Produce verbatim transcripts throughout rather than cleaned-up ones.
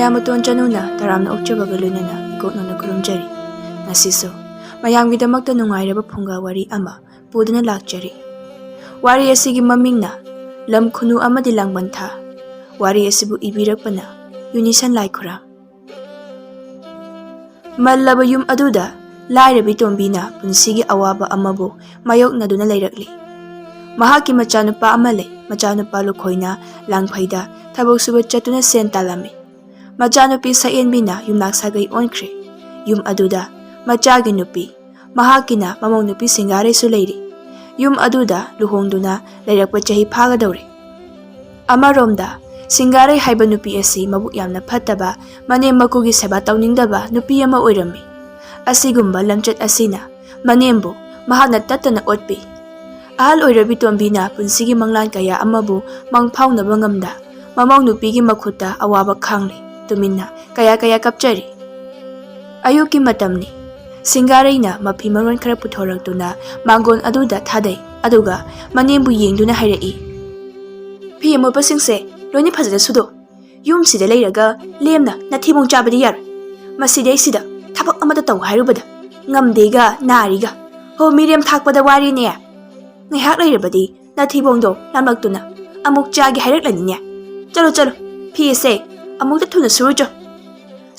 ꯃꯌꯥꯝ ꯃꯇꯣꯟ ꯆꯅꯨꯅ ꯇꯔꯥꯝꯅ ꯑꯣꯛꯆꯕꯒ ꯂꯣꯏꯅꯅ ꯏꯀꯣꯛ ꯅꯧꯅ ꯈꯨꯔꯨꯝꯖꯔꯤ꯫ ꯉꯁꯤꯁꯨ ꯃꯌꯥꯝꯒꯤꯗꯃꯛꯇ ꯅꯨꯡꯉꯥꯏꯔꯕ ꯐꯨꯡꯒꯥ ꯋꯥꯔꯤ ꯑꯃ ꯄꯨꯗꯨꯅ ꯂꯥꯛꯆꯔꯤ꯫ ꯋꯥꯔꯤ ꯑꯁꯤꯒꯤ ꯃꯃꯤꯡꯅ ꯂꯝ ꯈꯨꯅꯨ ꯑꯃꯗꯤ ꯂꯥꯡꯕꯟ ꯊꯥ꯫ ꯋꯥꯔꯤ ꯑꯁꯤꯕꯨ ꯏꯕꯤꯔꯛꯄꯅ ꯌꯨꯅꯤꯁꯟ ꯂꯥꯏꯈꯨꯔꯥꯝ꯫ ꯃꯜꯂꯕ ꯌꯨꯝ ꯑꯗꯨꯗ ꯂꯥꯏꯔꯕꯤ ꯇꯣꯝꯕꯤꯅ ꯄꯨꯟꯁꯤꯒꯤ ꯑꯋꯥꯕ ꯑꯃꯕꯨ ꯃꯥꯌꯣꯛꯅꯗꯨꯅ ꯂꯩꯔꯛꯂꯤ꯫ ꯃꯍꯥꯛꯀꯤ ꯃꯆꯥꯅꯨꯄꯥ ꯑꯃ ꯂꯩ꯫ ꯃꯆꯥꯅꯨꯄꯥ ꯂꯨꯈꯣꯏꯅ ꯂꯥꯡꯐꯩꯗ ꯊꯕꯛ ꯁꯨꯕ ꯆꯠꯇꯨꯅ ꯁꯦꯟ ꯇꯥꯜꯂꯝꯃꯤ꯫ ꯃꯆꯥꯅꯨꯄꯤ ꯁꯛꯍꯦꯟꯕꯤꯅ ꯌꯨꯝꯅꯥꯛ ꯁꯥꯒꯩ ꯑꯣꯟꯈ꯭ꯔꯦ꯫ ꯌꯨꯝ ꯑꯗꯨꯗ ꯃꯆꯥꯒꯤ ꯅꯨꯄꯤ, ꯃꯍꯥꯛꯀꯤꯅ ꯃꯃꯧ ꯅꯨꯄꯤ ꯁꯤꯡꯒꯥꯔꯩꯁꯨ ꯂꯩꯔꯤ꯫ ꯌꯨꯝ ꯑꯗꯨꯗ ꯂꯨꯍꯣꯡꯗꯨꯅ ꯂꯩꯔꯛꯄ ꯆꯍꯤ ꯐꯥꯒꯗꯧꯔꯦ꯫ ꯑꯃꯔꯣꯝꯗ, ꯁꯤꯡꯒꯥꯔꯩ ꯍꯥꯏꯕ ꯅꯨꯄꯤ ꯑꯁꯤ ꯃꯕꯨꯛ ꯌꯥꯝꯅ ꯐꯠꯇꯕ, ꯃꯅꯦꯝ ꯃꯀꯨꯒꯤ ꯁꯦꯕꯥ ꯇꯧꯅꯤꯡꯗꯕ ꯅꯨꯄꯤ ꯑꯃ ꯑꯣꯏꯔꯝꯃꯤ꯫ ꯑꯁꯤꯒꯨꯝꯕ ꯂꯝꯆꯠ ꯑꯁꯤꯅ ꯃꯅꯦꯝꯕꯨ ꯃꯍꯥꯛꯅ ꯇꯠꯇꯅ ꯑꯣꯠꯄꯤ꯫ ꯑꯍꯜ ꯑꯣꯏꯔꯕꯤ ꯇꯣꯝꯕꯤꯅ ꯄꯨꯟꯁꯤꯒꯤ ꯃꯪꯂꯥꯟ ꯀꯌꯥ ꯑꯃꯕꯨ ꯃꯪ ꯐꯥꯎꯅꯕ ꯉꯝꯗ, ꯃꯃꯧ ꯅꯨꯄꯤꯒꯤ ꯃꯈꯨꯠꯇ ꯑꯋꯥꯕ ꯈꯥꯡꯂꯤ꯫ ꯇꯨꯃꯤꯟꯅ ꯀꯌꯥ ꯀꯌꯥ ꯀꯞꯆꯔꯤ꯫ ꯑꯌꯨꯛꯀꯤ ꯃꯇꯝꯅꯤ꯫ ꯁꯤꯡꯒꯥꯔꯩꯅ ꯃꯐꯤ ꯃꯔꯣꯟ ꯈꯔ ꯄꯨꯊꯣꯔꯛꯇꯨꯅ ꯃꯥꯡꯒꯣꯟ ꯑꯗꯨꯗ ꯊꯥꯗꯩ, ꯑꯗꯨꯒ ꯃꯅꯦꯝꯕꯨ ꯌꯦꯡꯗꯨꯅ ꯍꯥꯏꯔꯛꯏ, "ꯐꯤ ꯑꯃꯣꯠꯄꯁꯤꯡꯁꯦ ꯂꯣꯏꯅ ꯐꯖꯅ ꯁꯨꯗꯣꯛ꯫ ꯌꯨꯝꯁꯤꯗ ꯂꯩꯔꯒ ꯂꯦꯝꯅ ꯅꯊꯤꯕꯣꯡ ꯆꯥꯕꯗꯤ ꯌꯥꯔꯣꯏ꯫ ꯃꯁꯤꯗꯩꯁꯤꯗ ꯊꯕꯛ ꯑꯃꯠꯇ ꯇꯧ ꯍꯥꯏꯔꯨꯕꯗ ꯉꯝꯗꯦꯒ ꯅꯥꯔꯤꯒ꯫ ꯍꯣ, ꯃꯤꯔꯦꯝ ꯊꯥꯛꯄꯗ ꯋꯥꯔꯦꯅꯦ꯫ ꯉꯥꯏꯍꯥꯛ ꯂꯩꯔꯕꯗꯤ ꯅꯊꯤꯕꯣꯡꯗꯣ ꯂꯥꯝꯂꯛꯇꯨꯅ ꯑꯃꯨꯛ ꯆꯥꯒꯦ ꯍꯥꯏꯔꯛꯂꯅꯤꯅꯦ꯫ ꯆꯠꯂꯣ, ꯆꯠꯂꯣ, ꯐꯤ ꯑꯁꯦ ꯑꯃꯨꯛꯇ ꯊꯨꯅ ꯁꯨꯔꯨꯆꯣ꯫"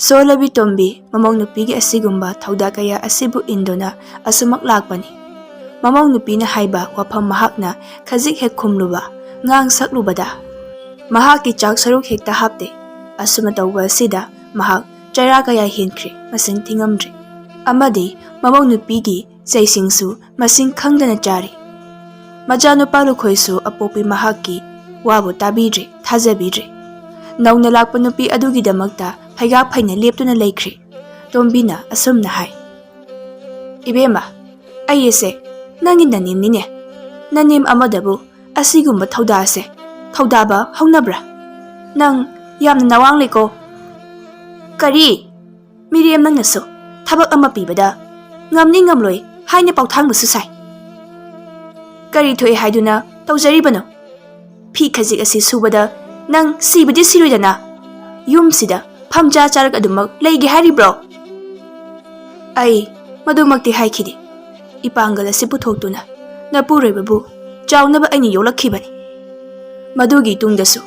ꯁꯣꯜꯂꯕꯤ ꯇꯣꯝꯕꯤ ꯃꯃꯧ ꯅꯨꯄꯤꯒꯤ ꯑꯁꯤꯒꯨꯝꯕ ꯊꯧꯗꯥ ꯀꯌꯥ ꯑꯁꯤꯕꯨ ꯏꯟꯗꯨꯅ ꯑꯁꯨꯃꯛ ꯂꯥꯛꯄꯅꯤ꯫ ꯃꯃꯧ ꯅꯨꯄꯤꯅ ꯍꯥꯏꯕ ꯋꯥꯐꯝ ꯃꯍꯥꯛꯅ ꯈꯖꯤꯛ ꯍꯦꯛ ꯈꯨꯝꯂꯨꯕ, ꯉꯥꯡ ꯁꯛꯂꯨꯕꯗ ꯃꯍꯥꯛꯀꯤ ꯆꯥꯛ ꯁꯔꯨꯛ ꯍꯦꯛꯇ ꯍꯥꯞꯇꯦ꯫ ꯑꯁꯨꯝꯅ ꯇꯧꯕ ꯑꯁꯤꯗ ꯃꯍꯥꯛ ꯆꯔꯥ ꯀꯌꯥ ꯍꯦꯟꯈ꯭ꯔꯦ, ꯃꯁꯤꯡ ꯊꯤꯉꯝꯗ꯭ꯔꯦ꯫ ꯑꯃꯗꯤ ꯃꯃꯧ ꯅꯨꯄꯤꯒꯤ ꯆꯩꯁꯤꯡꯁꯨ ꯃꯁꯤꯡ ꯈꯪꯗꯅ ꯆꯥꯔꯤ꯫ ꯃꯆꯥꯅꯨꯄꯥ ꯂꯨꯈꯣꯏꯁꯨ ꯑꯄꯣꯛꯄꯤ ꯃꯍꯥꯛꯀꯤ ꯋꯥꯕꯨ ꯇꯥꯕꯤꯗ꯭ꯔꯦ, ꯊꯥꯖꯕꯤꯗ꯭ꯔꯦ꯫ ꯅꯧꯅ ꯂꯥꯛꯄ ꯅꯨꯄꯤ ꯑꯗꯨꯒꯤꯗꯃꯛꯇ ꯐꯩꯒꯥꯛ ꯐꯩꯅ ꯂꯦꯞꯇꯨꯅ ꯂꯩꯈ꯭ꯔꯦ꯫ ꯇꯣꯝꯕꯤꯅ ꯑꯁꯨꯝꯅ ꯍꯥꯏ, "ꯏꯕꯦꯝꯃ, ꯑꯩ ꯑꯁꯦ ꯅꯪꯒꯤ ꯅꯅꯦꯝꯅꯤꯅꯦ꯫ ꯅꯅꯦꯝ ꯑꯃꯗꯕꯨ ꯑꯁꯤꯒꯨꯝꯕ ꯊꯧꯗꯥꯁꯦ, ꯊꯧꯗꯥꯕ ꯍꯧꯅꯕ꯭ꯔꯥ? ꯅꯪ ꯌꯥꯝꯅ ꯅꯋꯥꯡꯂꯦꯀꯣ꯫" "ꯀꯔꯤ? ꯃꯤꯔꯦꯝ ꯅꯪꯅꯁꯨ ꯊꯕꯛ ꯑꯃ ꯄꯤꯕꯗ ꯉꯝꯅꯤ ꯉꯝꯂꯣꯏ ꯍꯥꯏꯅ ꯄꯥꯎꯊꯥꯡꯕꯁꯨ ꯁꯥꯏ꯫ ꯀꯔꯤ ꯊꯣꯛꯑꯦ ꯍꯥꯏꯗꯨꯅ ꯇꯧꯖꯔꯤꯕꯅꯣ? ꯐꯤ ꯈꯖꯤꯛ ꯑꯁꯤ ꯁꯨꯕꯗ ꯅꯪ ꯁꯤꯕꯗꯤ ꯁꯤꯔꯣꯏꯗꯅ? ꯌꯨꯝꯁꯤꯗ ꯐꯝꯖꯥ ꯆꯥꯔꯒ ꯑꯗꯨꯃꯛ ꯂꯩꯒꯦ ꯍꯥꯏꯔꯤꯕ꯭ꯔꯣ? ꯑꯩ ꯃꯗꯨꯃꯛꯇꯤ ꯍꯥꯏꯈꯤꯗꯦ꯫ ꯏꯄꯥꯡꯒꯜ ꯑꯁꯤ ꯄꯨꯊꯣꯛꯇꯨꯅ ꯅꯄꯨꯔꯣꯏꯕꯕꯨ ꯆꯥꯎꯅꯕ ꯑꯩꯅ ꯌꯣꯛꯂꯛꯈꯤꯕꯅꯤ꯫ ꯃꯗꯨꯒꯤ ꯇꯨꯡꯗꯁꯨ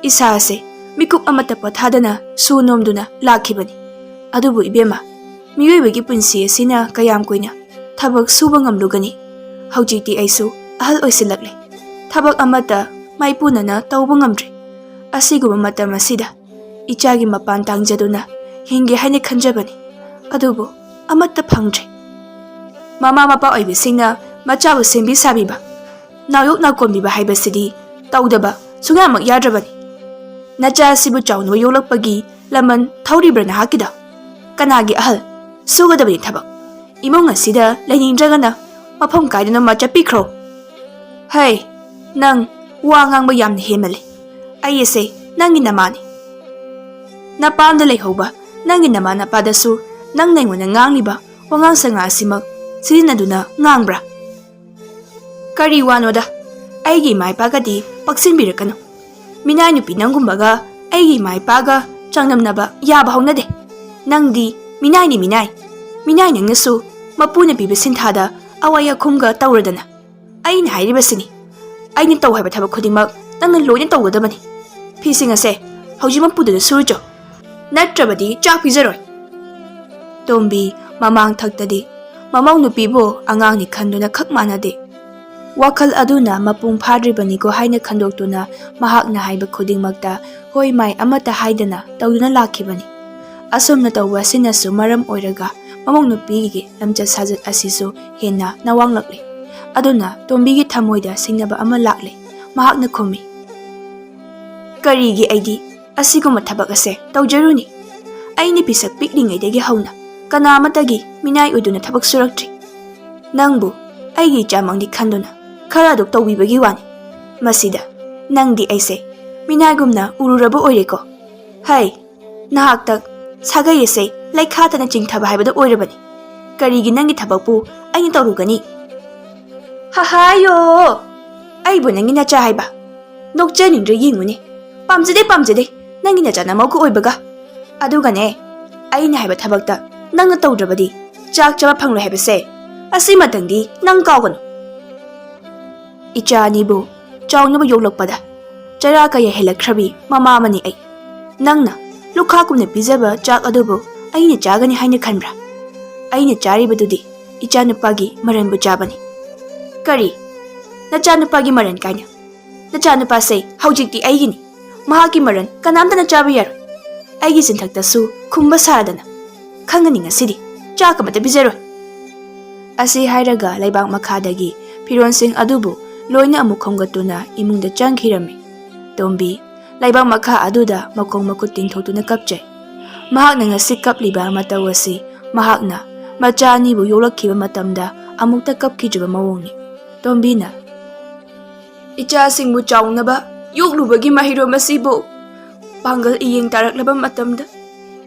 ꯏꯁꯥ ꯑꯁꯦ ꯃꯤꯀꯨꯞ ꯑꯃꯠꯇ ꯄꯣꯊꯥꯗꯅ ꯁꯨ ꯅꯣꯝꯗꯨꯅ ꯂꯥꯛꯈꯤꯕꯅꯤ꯫ ꯑꯗꯨꯕꯨ ꯏꯕꯦꯝꯃ, ꯃꯤꯑꯣꯏꯕꯒꯤ ꯄꯨꯟꯁꯤ ꯑꯁꯤꯅ ꯀꯌꯥꯝ ꯀꯨꯏꯅ ꯊꯕꯛ ꯁꯨꯕ ꯉꯝꯂꯨꯒꯅꯤ? ꯍꯧꯖꯤꯛꯇꯤ ꯑꯩꯁꯨ ꯑꯍꯜ ꯑꯣꯏꯁꯤꯜꯂꯛꯂꯦ꯫ ꯊꯕꯛ ꯑꯃꯠꯇ ꯃꯥꯏꯄꯨꯅꯅ ꯇꯧꯕ ꯉꯝꯗ꯭ꯔꯦ꯫ ꯑꯁꯤꯒꯨꯝꯕ ꯃꯇꯝ ꯑꯁꯤꯗ ꯏꯆꯥꯒꯤ ꯃꯄꯥꯟ ꯇꯥꯡꯖꯗꯨꯅ ꯍꯤꯡꯒꯦ ꯍꯥꯏꯅ ꯈꯟꯖꯕꯅꯤ, ꯑꯗꯨꯕꯨ ꯑꯃꯠꯇ ꯐꯪꯗ꯭ꯔꯦ꯫ ꯃꯃꯥ ꯃꯄꯥ ꯑꯣꯏꯕꯁꯤꯡꯅ ꯃꯆꯥꯕꯨ ꯁꯦꯝꯕꯤ ꯁꯥꯕꯤꯕ, ꯅꯥꯌꯣꯛ ꯅꯥꯀꯣꯟꯕꯤꯕ ꯍꯥꯏꯕꯁꯤꯗꯤ ꯇꯧꯗꯕ ꯁꯨꯡꯌꯥꯃꯛ ꯌꯥꯗ꯭ꯔꯕꯅꯤ꯫ ꯅꯆꯥ ꯑꯁꯤꯕꯨ ꯆꯥꯎꯅꯕ ꯌꯣꯛꯂꯛꯄꯒꯤ ꯂꯃꯟ ꯊꯧꯔꯤꯕ꯭ꯔꯥ ꯅꯍꯥꯛꯀꯤꯗ? ꯀꯅꯥꯒꯤ ꯑꯍꯜ? ꯁꯨꯒꯗꯕꯅꯤ ꯊꯕꯛ꯫ ꯏꯃꯨꯡ ꯑꯁꯤꯗ ꯂꯩꯅꯤꯡꯗ꯭ꯔꯒꯅ ꯃꯐꯝ ꯀꯥꯏꯗꯅꯣꯃ ꯆꯠꯄꯤꯈ꯭ꯔꯣ꯫ ꯍꯩ, ꯅꯪ ꯋꯥ ꯉꯥꯡꯕ ꯌꯥꯝꯅ ꯍꯦꯟꯃꯜꯂꯦ꯫ ꯑꯩ ꯑꯁꯦ ꯅꯪꯒꯤ ꯅꯃꯥꯅꯤ꯫ ꯅꯄꯥꯝꯗ ꯂꯩꯍꯧꯕ ꯅꯪꯒꯤ ꯅꯃꯥ ꯅꯄꯥꯗꯁꯨ ꯅꯪꯅ ꯑꯩꯉꯣꯟꯗ ꯉꯥꯡꯂꯤꯕ ꯋꯥꯉꯥꯡ ꯁꯉꯥꯡ ꯑꯁꯤꯃꯛ ꯁꯤꯖꯤꯟꯅꯗꯨꯅ ꯉꯥꯡꯕ꯭ꯔꯥ? ꯀꯔꯤ ꯋꯥꯅꯣꯗ? ꯑꯩꯒꯤ ꯏꯃꯥ ꯏꯄꯥꯒꯗꯤ ꯄꯛꯁꯤꯟꯕꯤꯔꯛꯀꯅꯨ꯫ ꯃꯤꯅꯥꯏ ꯅꯨꯄꯤ ꯅꯪꯒꯨꯝꯕꯒ ꯑꯩꯒꯤ ꯏꯃꯥ ꯏꯄꯥꯒ ꯆꯥꯡꯗꯝꯅꯕ ꯌꯥꯕ ꯍꯧꯅꯗꯦ꯫ ꯅꯪꯗꯤ ꯃꯤꯅꯥꯏꯅꯤ ꯃꯤꯅꯥꯏ꯫ ꯃꯤꯅꯥꯏ ꯅꯪꯅꯁꯨ ꯃꯄꯨꯅ ꯄꯤꯕ ꯁꯤꯟꯊꯥꯗ ꯑꯋꯥꯏ ꯑꯈꯨꯝꯒ ꯇꯧꯔꯗꯅ꯫ ꯑꯩꯅ ꯍꯥꯏꯔꯤꯕꯁꯤꯅꯤ꯫ ꯑꯩꯅ ꯇꯧ ꯍꯥꯏꯕ ꯊꯕꯛ ꯈꯨꯗꯤꯡꯃꯛ ꯅꯪꯅ ꯂꯣꯏꯅ ꯇꯧꯒꯗꯕꯅꯤ꯫ ꯐꯤꯁꯤꯡ ꯑꯁꯦ ꯍꯧꯖꯤꯛꯃꯛ ꯄꯨꯗꯨꯅ ꯁꯨꯔꯨꯆꯣ꯫ ꯅꯠꯇ꯭ꯔꯕꯗꯤ ꯆꯥꯛ ꯄꯤꯖꯔꯣꯏ꯫ ꯇꯣꯝꯕꯤ ꯃꯃꯥꯡ ꯊꯛꯇꯗꯤ ꯃꯃꯧ ꯅꯨꯄꯤꯕꯨ ꯑꯉꯥꯡꯅꯤ ꯈꯟꯗꯨꯅ ꯈꯛ ꯃꯥꯟꯅꯗꯦ꯫ ꯋꯥꯈꯜ ꯑꯗꯨꯅ ꯃꯄꯨꯡ ꯐꯥꯗ꯭ꯔꯤꯕꯅꯤꯀꯣ ꯍꯥꯏꯅ ꯈꯟꯗꯣꯛꯇꯨꯅ ꯃꯍꯥꯛꯅ ꯍꯥꯏꯕ ꯈꯨꯗꯤꯡꯃꯛꯇ ꯍꯣꯏ ꯃꯥꯏ ꯑꯃꯠꯇ ꯍꯥꯏꯗꯅ ꯇꯧꯗꯨꯅ ꯂꯥꯛꯈꯤꯕꯅꯤ꯫ ꯑꯁꯨꯝꯅ ꯇꯧꯕ ꯑꯁꯤꯅꯁꯨ ꯃꯔꯝ ꯑꯣꯏꯔꯒ ꯃꯃꯧ ꯅꯨꯄꯤꯒꯤ ꯂꯝꯆꯠ ꯁꯥꯖꯠ ꯑꯁꯤꯁꯨ ꯍꯦꯟꯅ ꯅꯋꯥꯡꯂꯛꯂꯦ꯫ ꯑꯗꯨꯅ ꯇꯣꯝꯕꯤꯒꯤ ꯊꯃꯣꯏꯗ ꯁꯤꯡꯅꯕ ꯑꯃ ꯂꯥꯛꯂꯦ꯫ ꯃꯍꯥꯛꯅ ꯈꯨꯝꯃꯤ, "ꯀꯔꯤꯒꯤ ꯑꯩꯗꯤ ꯑꯁꯤꯒꯨꯝꯕ ꯊꯕꯛ ꯑꯁꯦ ꯇꯧꯖꯔꯨꯅꯤ? ꯑꯩꯅ ꯄꯤꯁꯛ ꯄꯤꯛꯂꯤꯉꯩꯗꯒꯤ ꯍꯧꯅ ꯀꯅꯥ ꯑꯃꯠꯇꯒꯤ ꯃꯤꯅꯥꯏ ꯑꯣꯏꯗꯨꯅ ꯊꯕꯛ ꯁꯨꯔꯛꯇ꯭ꯔꯤ꯫ ꯅꯪꯕꯨ ꯑꯩꯒꯤ ꯏꯆꯥꯃꯛꯅꯤ ꯈꯟꯗꯨꯅ ꯈꯔ ꯑꯗꯨꯛ ꯇꯧꯕꯤꯕꯒꯤ ꯋꯥꯅꯤ꯫ ꯃꯁꯤꯗ ꯅꯪꯗꯤ ꯑꯩꯁꯦ ꯃꯤꯅꯥꯏꯒꯨꯝꯅ ꯎꯔꯨꯔꯕ ꯑꯣꯏꯔꯦꯀꯣ? ꯍꯩ, ꯅꯍꯥꯛꯇ ꯁꯥꯒꯩ ꯑꯁꯦ ꯂꯩꯈꯥ ꯇꯅ ꯆꯤꯡꯊꯕ ꯍꯥꯏꯕꯗꯨ ꯑꯣꯏꯔꯕꯅꯤ꯫ ꯀꯔꯤꯒꯤ ꯅꯪꯒꯤ ꯊꯕꯛꯄꯨ ꯑꯩꯅ ꯇꯧꯔꯨꯒꯅꯤ?" "ꯍꯍꯥꯌꯣ! ꯑꯩꯕꯨ ꯅꯪꯒꯤ ꯅꯆꯥ ꯍꯥꯏꯕ? ꯅꯣꯛꯆꯅꯤꯡꯗ꯭ꯔ ꯌꯦꯡꯉꯨꯅꯦ꯫ ꯄꯥꯝꯖꯗꯦ, ꯄꯥꯝꯖꯗꯦ ꯅꯪꯒꯤ ꯅꯆꯥ ꯅꯃꯧꯒ ꯑꯣꯏꯕꯒ꯫ ꯑꯗꯨꯒꯅꯦ, ꯑꯩꯅ ꯍꯥꯏꯕ ꯊꯕꯛꯇ ꯅꯪꯅ ꯇꯧꯗ꯭ꯔꯕꯗꯤ ꯆꯥꯛ ꯆꯥꯕ ꯐꯪꯂꯣꯏ ꯍꯥꯏꯕꯁꯦ ꯑꯁꯤꯃꯇꯪꯗꯤ ꯅꯪ ꯀꯥꯎꯒꯅꯨ꯫ ꯏꯆꯥ ꯑꯅꯤꯕꯨ ꯆꯥꯎꯅꯕ ꯌꯣꯛꯂꯛꯄꯗ ꯆꯔꯥ ꯀꯌꯥ ꯍꯦꯜꯂꯛꯈ꯭ꯔꯕꯤ ꯃꯃꯥ ꯑꯃꯅꯤ ꯑꯩ꯫ ꯅꯪꯅ ꯂꯨꯈꯥ ꯀꯨꯝꯅ ꯄꯤꯖꯕ ꯆꯥꯛ ꯑꯗꯨꯕꯨ ꯑꯩꯅ ꯆꯥꯒꯅꯤ ꯍꯥꯏꯅ ꯈꯟꯕ꯭ꯔꯥ? ꯑꯩꯅ ꯆꯥꯔꯤꯕꯗꯨꯗꯤ ꯏꯆꯥꯅꯨꯄꯥꯒꯤ ꯃꯔꯟꯕꯨ ꯆꯥꯕꯅꯤ꯫ ꯀꯔꯤ? ꯅꯆꯥꯅꯨꯄꯥꯒꯤ ꯃꯔꯟ ꯀꯥꯏꯅ? ꯅꯆꯥꯅꯨꯄꯥꯁꯦ ꯍꯧꯖꯤꯛꯇꯤ ꯑꯩꯒꯤꯅꯤ꯫ ꯃꯍꯥꯛꯀꯤ ꯃꯔꯟ ꯀꯅꯥꯝꯇꯅ ꯆꯥꯕ ꯌꯥꯔꯣꯏ꯫ ꯑꯩꯒꯤ ꯆꯤꯟꯊꯛꯇꯁꯨ ꯈꯨꯝꯕ ꯁꯥꯔꯗꯅ꯫ ꯈꯪꯒꯅꯤ ꯉꯁꯤꯗꯤ꯫ ꯆꯥꯛ ꯑꯃꯠꯇ ꯄꯤꯖꯔꯣꯏ꯫ ꯑꯁꯤ ꯍꯥꯏꯔꯒ ꯂꯩꯕꯥꯛ ꯃꯈꯥꯗꯒꯤ ꯐꯤꯔꯣꯜꯁꯤꯡ ꯑꯗꯨꯕꯨ ꯂꯣꯏꯅ ꯑꯃꯨꯛ ꯈꯣꯝꯒꯠꯇꯨꯅ ꯏꯃꯨꯡꯗ ꯆꯪꯈꯤꯔꯝꯃꯤ꯫ ꯇꯣꯝꯕꯤ ꯂꯩꯕꯥꯛ ꯃꯈꯥ ꯑꯗꯨꯗ ꯃꯈꯣꯡ ꯃꯈꯨꯠ ꯇꯤꯡꯊꯣꯛꯇꯨꯅ ꯀꯞꯆꯩ꯫ ꯃꯍꯥꯛꯅ ꯉꯁꯤ ꯀꯞꯂꯤꯕ ꯃꯇꯧ ꯑꯁꯤ ꯃꯍꯥꯛꯅ ꯃꯆꯥ ꯑꯅꯤꯕꯨ ꯌꯣꯛꯂꯛꯈꯤꯕ ꯃꯇꯝꯗ ꯑꯃꯨꯛꯇ ꯀꯞꯈꯤꯗ꯭ꯔꯤꯕ ꯃꯑꯣꯡꯅꯤ꯫ ꯇꯣꯝꯕꯤꯅ, "ꯏꯆꯥꯁꯤꯡꯕꯨ ꯆꯥꯎꯅꯕ ꯌꯣꯛꯂꯨꯕꯒꯤ ꯃꯍꯩꯔꯣꯏ ꯑꯁꯤꯕꯨ ꯄꯥꯡꯒꯜ ꯏꯌꯦꯡ ꯇꯥꯔꯛꯂꯕ ꯃꯇꯝꯗ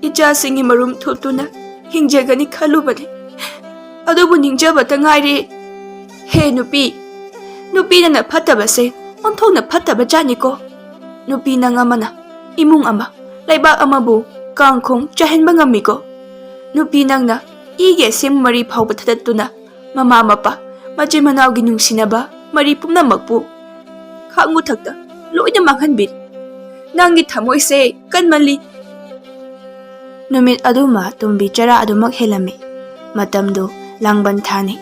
ꯏꯆꯥꯁꯤꯡꯒꯤ ꯃꯔꯨꯝ ꯊꯨꯞꯇꯨꯅ ꯍꯤꯡꯖꯒꯅꯤ ꯈꯜꯂꯨꯕꯅꯤ꯫ ꯑꯗꯨꯕꯨ ꯅꯤꯡꯖꯕꯇ ꯉꯥꯏꯔꯦ꯫ ꯍꯦ ꯅꯨꯄꯤ, ꯅꯨꯄꯤ ꯅꯪꯅ ꯐꯠꯇꯕꯁꯦ ꯑꯣꯟꯊꯣꯛꯅ ꯐꯠꯇꯕ ꯖꯥꯠꯅꯤꯀꯣ꯫ ꯅꯨꯄꯤ ꯅꯪ ꯑꯃꯅ ꯏꯃꯨꯡ ꯑꯃ, ꯂꯩꯕꯥꯛ ꯑꯃꯕꯨ ꯀꯥꯡꯈꯣꯡ ꯆꯥꯏꯍꯟꯕ ꯉꯝꯃꯤꯀꯣ꯫ ꯅꯨꯄꯤ ꯅꯪꯅ ꯏꯒꯤ ꯑꯁꯦꯡꯕ ꯃꯔꯤ ꯐꯥꯎꯕ ꯊꯗꯠꯇꯨꯅ ꯃꯃꯥ ꯃꯄꯥ, ꯃꯆꯤꯟ ꯃꯅꯥꯎꯒꯤ ꯅꯨꯡꯁꯤꯅꯕ ꯃꯔꯤ ꯄꯨꯝꯅꯃꯛꯄꯨ ꯈꯥꯛ ꯃꯊꯛꯇ ꯂꯣꯏꯅ ꯃꯥꯡꯍꯟꯕꯤꯔꯤ꯫ ꯅꯪꯒꯤ ꯊꯃꯣꯏꯁꯦ ꯀꯟꯃꯜꯂꯤ꯫" ꯅꯨꯃꯤꯠ ꯑꯗꯨꯃ ꯇꯣꯝꯕꯤ ꯆꯔꯥ ꯑꯗꯨꯃꯛ ꯍꯦꯜꯂꯝꯃꯤ꯫ ꯃꯇꯝꯗꯨ ꯂꯥꯡꯕꯟ ꯊꯥꯅꯤ꯫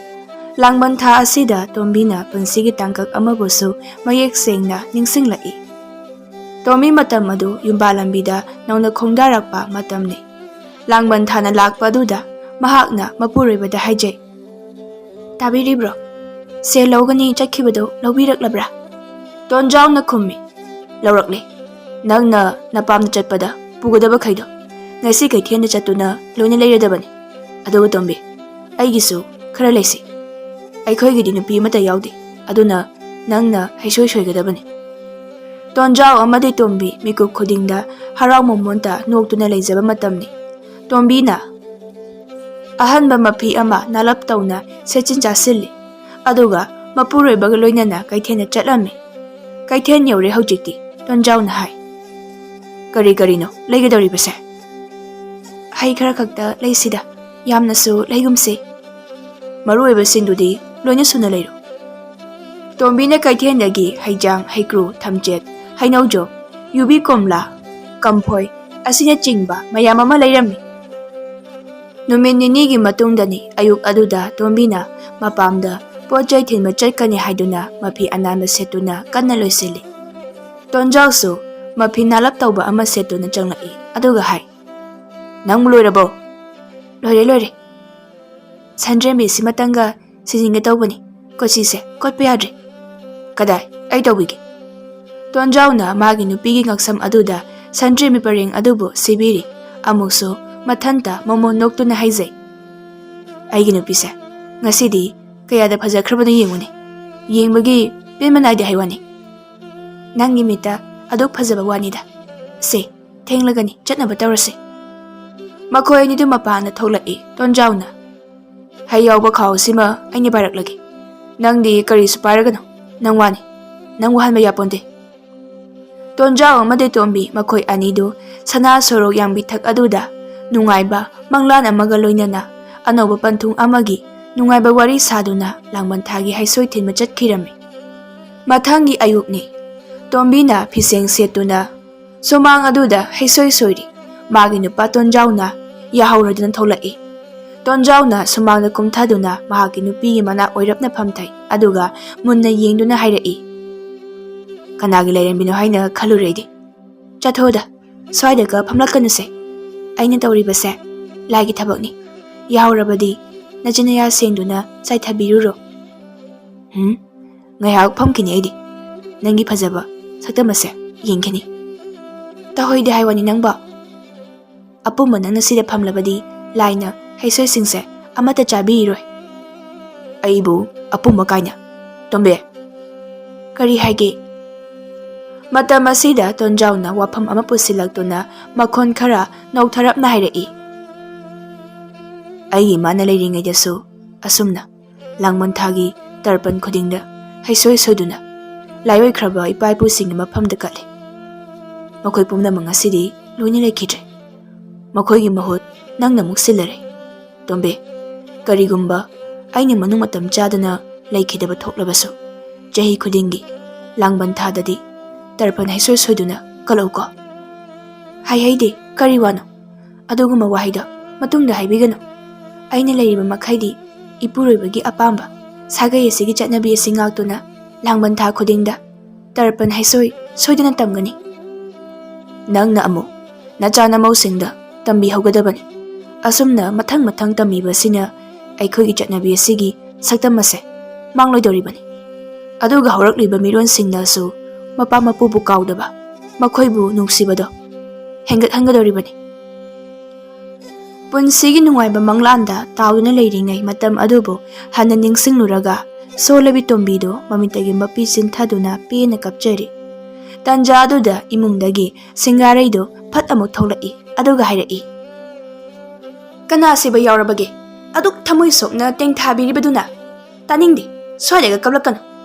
ꯂꯥꯡꯕꯟ ꯊꯥ ꯑꯁꯤꯗ ꯇꯣꯝꯕꯤꯅ ꯄꯨꯟꯁꯤꯒꯤ ꯇꯥꯡꯀꯛ ꯑꯃꯕꯨꯁꯨ ꯃꯌꯦꯛ ꯁꯦꯡꯅ ꯅꯤꯡꯁꯤꯡꯂꯛꯏ꯫ ꯇꯣꯝꯕꯤ ꯃꯇꯝ ꯑꯗꯨ ꯌꯨꯝꯕꯥ ꯂꯝꯕꯤꯗ ꯅꯧꯅ ꯈꯣꯡꯗꯥꯔꯛꯄ ꯃꯇꯝꯅꯤ꯫ ꯂꯥꯡꯕꯟ ꯊꯥꯅ ꯂꯥꯛꯄ ꯑꯗꯨꯗ ꯃꯍꯥꯛꯅ ꯃꯄꯨꯔꯣꯏꯕꯗ ꯍꯥꯏꯖꯩ, "ꯇꯥꯕꯤꯔꯤꯕ꯭ꯔꯣ? ꯁꯦꯜ ꯂꯧꯒꯅꯤ ꯆꯠꯈꯤꯕꯗꯨ ꯂꯧꯕꯤꯔꯛꯂꯕ꯭ꯔꯥ?" ꯇꯣꯟꯖꯥꯎꯅ ꯈꯨꯝꯃꯤ, "ꯂꯧꯔꯛꯂꯦ꯫ ꯅꯪꯅ ꯅꯄꯥꯝꯗ ꯆꯠꯄꯗ ꯄꯨꯒꯗꯕꯈꯩꯗꯣ ꯉꯁꯤ ꯀꯩꯊꯦꯜꯗ ꯆꯠꯇꯨꯅ ꯂꯣꯏꯅ ꯂꯩꯔꯗꯕꯅꯤ꯫ ꯑꯗꯨꯒ ꯇꯣꯝꯕꯤ, ꯑꯩꯒꯤꯁꯨ ꯈꯔ ꯂꯩꯁꯤ꯫ ꯑꯩꯈꯣꯏꯒꯤꯗꯤ ꯅꯨꯄꯤ ꯑꯃꯠꯇ ꯌꯥꯎꯗꯦ, ꯑꯗꯨꯅ ꯅꯪꯅ ꯍꯩꯁꯣꯏ ꯁꯣꯏꯒꯗꯕꯅꯤ꯫" ꯇꯣꯟꯖꯥꯎ ꯑꯃꯗꯤ ꯇꯣꯝꯕꯤ ꯃꯤꯀꯨꯞ ꯈꯨꯗꯤꯡꯗ ꯍꯔꯥꯎ ꯃꯃꯣꯟꯇ ꯅꯣꯛꯇꯨꯅ ꯂꯩꯖꯕ ꯃꯇꯝꯅꯤ꯫ ꯇꯣꯝꯕꯤꯅ ꯑꯍꯟꯕ ꯃꯐꯤ ꯑꯃ ꯅꯥꯂꯞ ꯇꯧꯅ ꯁꯦꯠꯆꯤꯟ ꯆꯥꯁꯤꯜꯂꯤ꯫ ꯑꯗꯨꯒ ꯃꯄꯨꯔꯣꯏꯕꯒ ꯂꯣꯏꯅꯅ ꯀꯩꯊꯦꯜꯗ ꯆꯠꯂꯝꯃꯤ꯫ "ꯀꯩꯊꯦꯜ ꯌꯧꯔꯦ ꯍꯧꯖꯤꯛꯇꯤ", ꯇꯣꯟꯖꯥꯎꯅ ꯍꯥꯏ꯫ "ꯀꯔꯤ ꯀꯔꯤꯅꯣ ꯂꯩꯒꯗꯧꯔꯤꯕꯁꯦ?" ꯍꯩ ꯈꯔ ꯈꯛꯇ ꯂꯩꯁꯤꯗ, ꯌꯥꯝꯅꯁꯨ ꯂꯩꯒꯨꯝꯁꯤ꯫ ꯃꯔꯨꯑꯣꯏꯕꯁꯤꯡꯗꯨꯗꯤ ꯂꯣꯏꯅ ꯁꯨꯅ ꯂꯩꯔꯣ꯫ ꯇꯣꯝꯕꯤꯅ ꯀꯩꯊꯦꯜꯗꯒꯤ ꯍꯩꯖꯥꯡ, ꯍꯩꯀ꯭ꯔꯨ, ꯊꯝꯆꯦꯠ, ꯍꯩꯅꯧꯖꯣꯝ, ꯌꯨꯕꯤ, ꯀꯣꯝꯂꯥ, ꯀꯝꯐꯣꯏ ꯑꯁꯤꯅꯆꯤꯡꯕ ꯃꯌꯥꯝ ꯑꯃ ꯂꯩꯔꯝꯃꯤ꯫ ꯅꯨꯃꯤꯠ ꯅꯤꯅꯤꯒꯤ ꯃꯇꯨꯡꯗꯅꯤ ꯑꯌꯨꯛ ꯑꯗꯨꯗ ꯇꯣꯝꯕꯤꯅ ꯃꯄꯥꯝꯗ ꯄꯣꯠ ꯆꯩ ꯊꯤꯟꯕ ꯆꯠꯀꯅꯤ ꯍꯥꯏꯗꯨꯅ ꯃꯐꯤ ꯑꯅꯥꯟꯕ ꯁꯦꯠꯇꯨꯅ ꯀꯟꯅ ꯂꯣꯏꯁꯤꯜꯂꯤ꯫ ꯇꯣꯟꯖꯥꯎꯁꯨ ꯃꯐꯤ ꯅꯥꯜꯂꯞ ꯇꯧꯕ ꯑꯃ ꯁꯦꯠꯇꯨꯅ ꯆꯪꯂꯛꯏ, ꯑꯗꯨꯒ ꯍꯥꯏ, "ꯅꯪꯕꯨ ꯂꯣꯏꯔꯕꯣ?" "ꯂꯣꯏꯔꯦ, ꯂꯣꯏꯔꯦ꯫ ꯁꯟꯗ꯭ꯔꯦꯝꯕꯤ ꯁꯤꯃꯇꯪꯒ ꯁꯤꯖꯤꯟꯒꯦ ꯇꯧꯕꯅꯤ꯫ ꯀꯣꯆꯤꯁꯦ ꯀꯣꯠꯄ ꯌꯥꯗ꯭ꯔꯦ꯫" "ꯀꯗꯥꯏ? ꯑꯩ ꯇꯧꯕꯤꯒꯦ꯫" ꯇꯣꯟꯖꯥꯎꯅ ꯃꯥꯒꯤ ꯅꯨꯄꯤꯒꯤ ꯉꯛꯁꯝ ꯑꯗꯨꯗ ꯁꯟꯗ꯭ꯔꯦꯝꯕꯤ ꯄꯔꯦꯡ ꯑꯗꯨꯕꯨ ꯁꯤꯕꯤꯔꯤ꯫ ꯑꯃꯨꯛꯁꯨ ꯃꯊꯟꯇ ꯃꯣꯃꯣꯟ ꯅꯣꯛꯇꯨꯅ ꯍꯥꯏꯖꯩ, "ꯑꯩꯒꯤ ꯅꯨꯄꯤꯁꯦ ꯉꯁꯤꯗꯤ ꯀꯌꯥꯗ ꯐꯖꯈ꯭ꯔꯕꯅꯣ ꯌꯦꯡꯉꯨꯅꯦ꯫ ꯌꯦꯡꯕꯒꯤ ꯄꯦꯟꯕ ꯅꯥꯏꯗꯦ ꯍꯥꯏ ꯋꯥꯅꯤ꯫ ꯅꯪꯒꯤ ꯃꯤꯠꯇ ꯑꯗꯨꯛ ꯐꯖꯕ ꯋꯥꯅꯤꯗ꯫ ꯁꯦ, ꯊꯦꯡꯂꯒꯅꯤ, ꯆꯠꯅꯕ ꯇꯧꯔꯁꯦ꯫" ꯃꯈꯣꯏ ꯑꯅꯤꯗꯨ ꯃꯄꯥꯟꯗ ꯊꯣꯛꯂꯛꯏ꯫ ꯇꯣꯟꯖꯥꯎꯅ, "ꯍꯩ ꯌꯥꯎꯕ ꯈꯥꯎꯁꯤꯃ ꯑꯩꯅ ꯄꯥꯏꯔꯛꯂꯒꯦ꯫ ꯅꯪꯗꯤ ꯀꯔꯤꯁꯨ ꯄꯥꯏꯔꯒꯅꯨ꯫ ꯅꯪ ꯋꯥꯅꯤ꯫ ꯅꯪ ꯋꯥꯍꯟꯕ ꯌꯥꯄꯣꯟꯇꯦ꯫" ꯇꯣꯟꯖꯥꯎ ꯑꯃꯗꯤ ꯇꯣꯝꯕꯤ ꯃꯈꯣꯏ ꯑꯅꯤꯗꯨ ꯁꯅꯥ ꯁꯣꯔꯣꯛ ꯌꯥꯝꯕꯤꯊꯛ ꯑꯗꯨꯗ ꯅꯨꯡꯉꯥꯏꯕ ꯃꯪꯂꯥꯟ ꯑꯃꯒ ꯂꯣꯏꯅꯅ ꯑꯅꯧꯕ ꯄꯟꯊꯨꯡ ꯑꯃꯒꯤ ꯅꯨꯡꯉꯥꯏꯕ ꯋꯥꯔꯤ ꯁꯥꯗꯨꯅ ꯂꯥꯡꯕꯟ ꯊꯥꯒꯤ ꯍꯩꯁꯣꯏ ꯊꯤꯟꯕ ꯆꯠꯈꯤꯔꯝꯃꯤ꯫ ꯃꯊꯪꯒꯤ ꯑꯌꯨꯛꯅꯤ꯫ ꯇꯣꯝꯕꯤꯅ ꯐꯤꯁꯦꯡ ꯁꯦꯠꯇꯨꯅ ꯁꯨꯃꯥꯡ ꯑꯗꯨꯗ ꯍꯩꯁꯣꯏ ꯁꯣꯏꯔꯤ꯫ ꯃꯥꯒꯤ ꯅꯨꯄꯥ ꯇꯣꯟꯖꯥꯎꯅ ꯌꯥꯍꯧꯔꯗꯨꯅ ꯊꯣꯛꯂꯛꯏ꯫ ꯇꯣꯟꯖꯥꯎꯅ ꯁꯨꯃꯥꯡꯗ ꯀꯨꯝꯊꯗꯨꯅ ꯃꯍꯥꯛꯀꯤ ꯅꯨꯄꯤꯒꯤ ꯃꯅꯥꯛ ꯑꯣꯏꯔꯞꯅ ꯐꯝꯊꯩ, ꯑꯗꯨꯒ ꯃꯨꯟꯅ ꯌꯦꯡꯗꯨꯅ ꯍꯥꯏꯔꯛꯏ, "ꯀꯅꯥꯒꯤ ꯂꯩꯔꯦꯝꯕꯤꯅꯣ ꯍꯥꯏꯅ ꯈꯜꯂꯨꯔꯦ ꯑꯩꯗꯤ꯫ ꯆꯠꯊꯣꯛꯑꯗ, ꯁ꯭ꯋꯥꯏꯗꯒ ꯐꯝꯂꯛꯀꯅꯨꯁꯦ꯫ ꯑꯩꯅ ꯇꯧꯔꯤꯕꯁꯦ ꯂꯥꯏꯒꯤ ꯊꯕꯛꯅꯤ꯫ ꯌꯥꯍꯧꯔꯕꯗꯤ ꯅꯆꯤꯟ ꯅꯌꯥ ꯁꯦꯡꯗꯨꯅ ꯆꯥꯏꯊꯕꯤꯔꯨꯔꯣ꯫" "ꯍꯨꯝ, ꯉꯥꯏꯍꯥꯛ ꯐꯝꯈꯤꯅꯤ ꯑꯩꯗꯤ꯫ ꯅꯪꯒꯤ ꯐꯖꯕ ꯁꯛꯇꯝ ꯑꯁꯦ ꯌꯦꯡꯈꯤꯅꯤ꯫" "ꯇꯧꯍꯩꯗꯦ ꯍꯥꯏ ꯋꯥꯅꯤ ꯅꯪꯕꯣ꯫ ꯑꯄꯨꯝꯕ ꯅꯪꯅ ꯁꯤꯗ ꯐꯝꯂꯕꯗꯤ ꯂꯥꯏꯅ ꯍꯩꯁꯣꯏꯁꯤꯡꯁꯦ ꯑꯃꯠꯇ ꯆꯥꯕꯤꯔꯣꯏ꯫" "ꯑꯩꯕꯨ ꯑꯄꯨꯝꯕ ꯀꯥꯏꯅ? ꯇꯣꯝꯕꯤ!" "ꯀꯔꯤ ꯍꯥꯏꯒꯦ?" ꯃꯇꯝ ꯑꯁꯤꯗ ꯇꯣꯟꯖꯥꯎꯅ ꯋꯥꯐꯝ ꯑꯃ ꯄꯨꯁꯤꯜꯂꯛꯇꯨꯅ ꯃꯈꯣꯟ ꯈꯔ ꯅꯧꯊꯔꯞꯅ ꯍꯥꯏꯔꯛꯏ, "ꯑꯩꯒꯤ ꯏꯃꯥꯅ ꯂꯩꯔꯤꯉꯩꯗꯁꯨ ꯑꯁꯨꯝꯅ ꯂꯥꯡꯕꯟ ꯊꯥꯒꯤ ꯇꯔꯄꯟ ꯈꯨꯗꯤꯡꯗ ꯍꯩꯁꯣꯏ ꯁꯣꯏꯗꯨꯅ ꯂꯥꯏꯑꯣꯏꯈ꯭ꯔꯕ ꯏꯄꯥ ꯏꯄꯨꯁꯤꯡꯒꯤ ꯃꯐꯝꯗ ꯀꯠꯂꯤ꯫ ꯃꯈꯣꯏ ꯄꯨꯝꯅꯃꯛ ꯉꯁꯤꯗꯤ ꯂꯣꯏꯅ ꯂꯩꯈꯤꯗ꯭ꯔꯦ꯫ ꯃꯈꯣꯏꯒꯤ ꯃꯍꯨꯠ ꯅꯪꯅ ꯑꯃꯨꯛ ꯁꯤꯜꯂꯔꯦ꯫ ꯇꯣꯝꯕꯤ, ꯀꯔꯤꯒꯨꯝꯕ ꯑꯩꯅ ꯃꯅꯨꯡ ꯃꯇꯝ ꯆꯥꯗꯅ ꯂꯩꯈꯤꯗꯕ ꯊꯣꯛꯂꯕꯁꯨ, ꯆꯍꯤ ꯈꯨꯗꯤꯡꯒꯤ ꯂꯥꯡꯕꯟ ꯊꯥꯗꯗꯤ ꯇꯔꯄꯟ ꯍꯩꯁꯣꯏ ꯁꯣꯏꯗꯨꯅ ꯀꯠꯂꯛꯎꯀꯣ꯫ ꯍꯥꯏꯍꯩꯗꯦ, ꯀꯔꯤ ꯋꯥꯅꯣ? ꯑꯗꯨꯒꯨꯝꯕ ꯋꯥꯍꯩꯗꯣ ꯃꯇꯨꯡꯗ ꯍꯥꯏꯕꯤꯒꯅꯨ꯫ ꯑꯩꯅ ꯂꯩꯔꯤꯕ ꯃꯈꯩꯗꯤ ꯏꯄꯨꯔꯣꯏꯕꯒꯤ ꯑꯄꯥꯝꯕ ꯁꯥꯒꯩ ꯑꯁꯤꯒꯤ ꯆꯠꯅꯕꯤ ꯑꯁꯤ ꯉꯥꯛꯇꯨꯅ ꯂꯥꯡꯕꯟ ꯊꯥ ꯈꯨꯗꯤꯡꯗ ꯇꯔꯄꯟ ꯍꯩꯁꯣꯏ ꯁꯣꯏꯗꯅ ꯇꯝꯒꯅꯤ꯫ ꯅꯪꯅ ꯑꯃꯨꯛ ꯅꯆꯥ ꯅꯃꯧꯁꯤꯡꯗ ꯇꯝꯕꯤꯍꯧꯒꯗꯕꯅꯤ꯫ ꯑꯁꯨꯝꯅ ꯃꯊꯪ ꯃꯊꯪ ꯇꯝꯕꯤꯕꯁꯤꯅ ꯑꯩꯈꯣꯏꯒꯤ ꯆꯠꯅꯕꯤ ꯑꯁꯤꯒꯤ ꯁꯛꯇꯝ ꯑꯁꯦ ꯃꯥꯡꯂꯣꯏꯗꯧꯔꯤꯕꯅꯤ꯫ ꯑꯗꯨꯒ ꯍꯧꯔꯛꯂꯤꯕ ꯃꯤꯔꯣꯟꯁꯤꯡꯅꯁꯨ ꯃꯄꯥ ꯃꯄꯨꯕꯨ ꯀꯥꯎꯗꯕ, ꯃꯈꯣꯏꯕꯨ ꯅꯨꯡꯁꯤꯕꯗꯣ ꯍꯦꯟꯒꯠꯍꯟꯒꯗꯧꯔꯤꯕꯅꯤ꯫ ꯄꯨꯟꯁꯤꯒꯤ ꯅꯨꯡꯉꯥꯏꯕ ꯃꯪꯂꯥꯟꯗ ꯇꯥꯎꯗꯨꯅ ꯂꯩꯔꯤꯉꯩ ꯃꯇꯝ ꯑꯗꯨꯕꯨ ꯍꯟꯅ ꯅꯤꯡꯁꯤꯡꯂꯨꯔꯒ ꯁꯣꯜꯂꯕꯤ ꯇꯣꯝꯕꯤꯗꯨ ꯃꯃꯤꯠꯇꯒꯤ ꯃꯄꯤ ꯆꯤꯟꯊꯗꯨꯅ ꯄꯦꯟꯅ ꯀꯞꯆꯔꯤ꯫ ꯇꯟꯖꯥ ꯑꯗꯨꯗ ꯏꯃꯨꯡꯗꯒꯤ ꯁꯤꯡꯒꯥꯔꯩꯗꯨ ꯐꯠ ꯑꯃꯨꯛ ꯊꯣꯛꯂꯛꯏ, ꯑꯗꯨꯒ ꯍꯥꯏꯔꯛꯏ, "ꯀꯅꯥ ꯁꯤꯕ ꯌꯥꯎꯔꯕꯒꯦ? ꯑꯗꯨꯛ ꯊꯃꯣꯏ ꯁꯣꯛꯅ ꯇꯦꯡꯊꯥꯕꯤꯔꯤꯕꯗꯨꯅ? ꯇꯥꯅꯤꯡꯗꯦ, ꯁ꯭ꯋꯥꯏꯗꯒ ꯀꯞꯂꯛꯀꯅꯨ꯫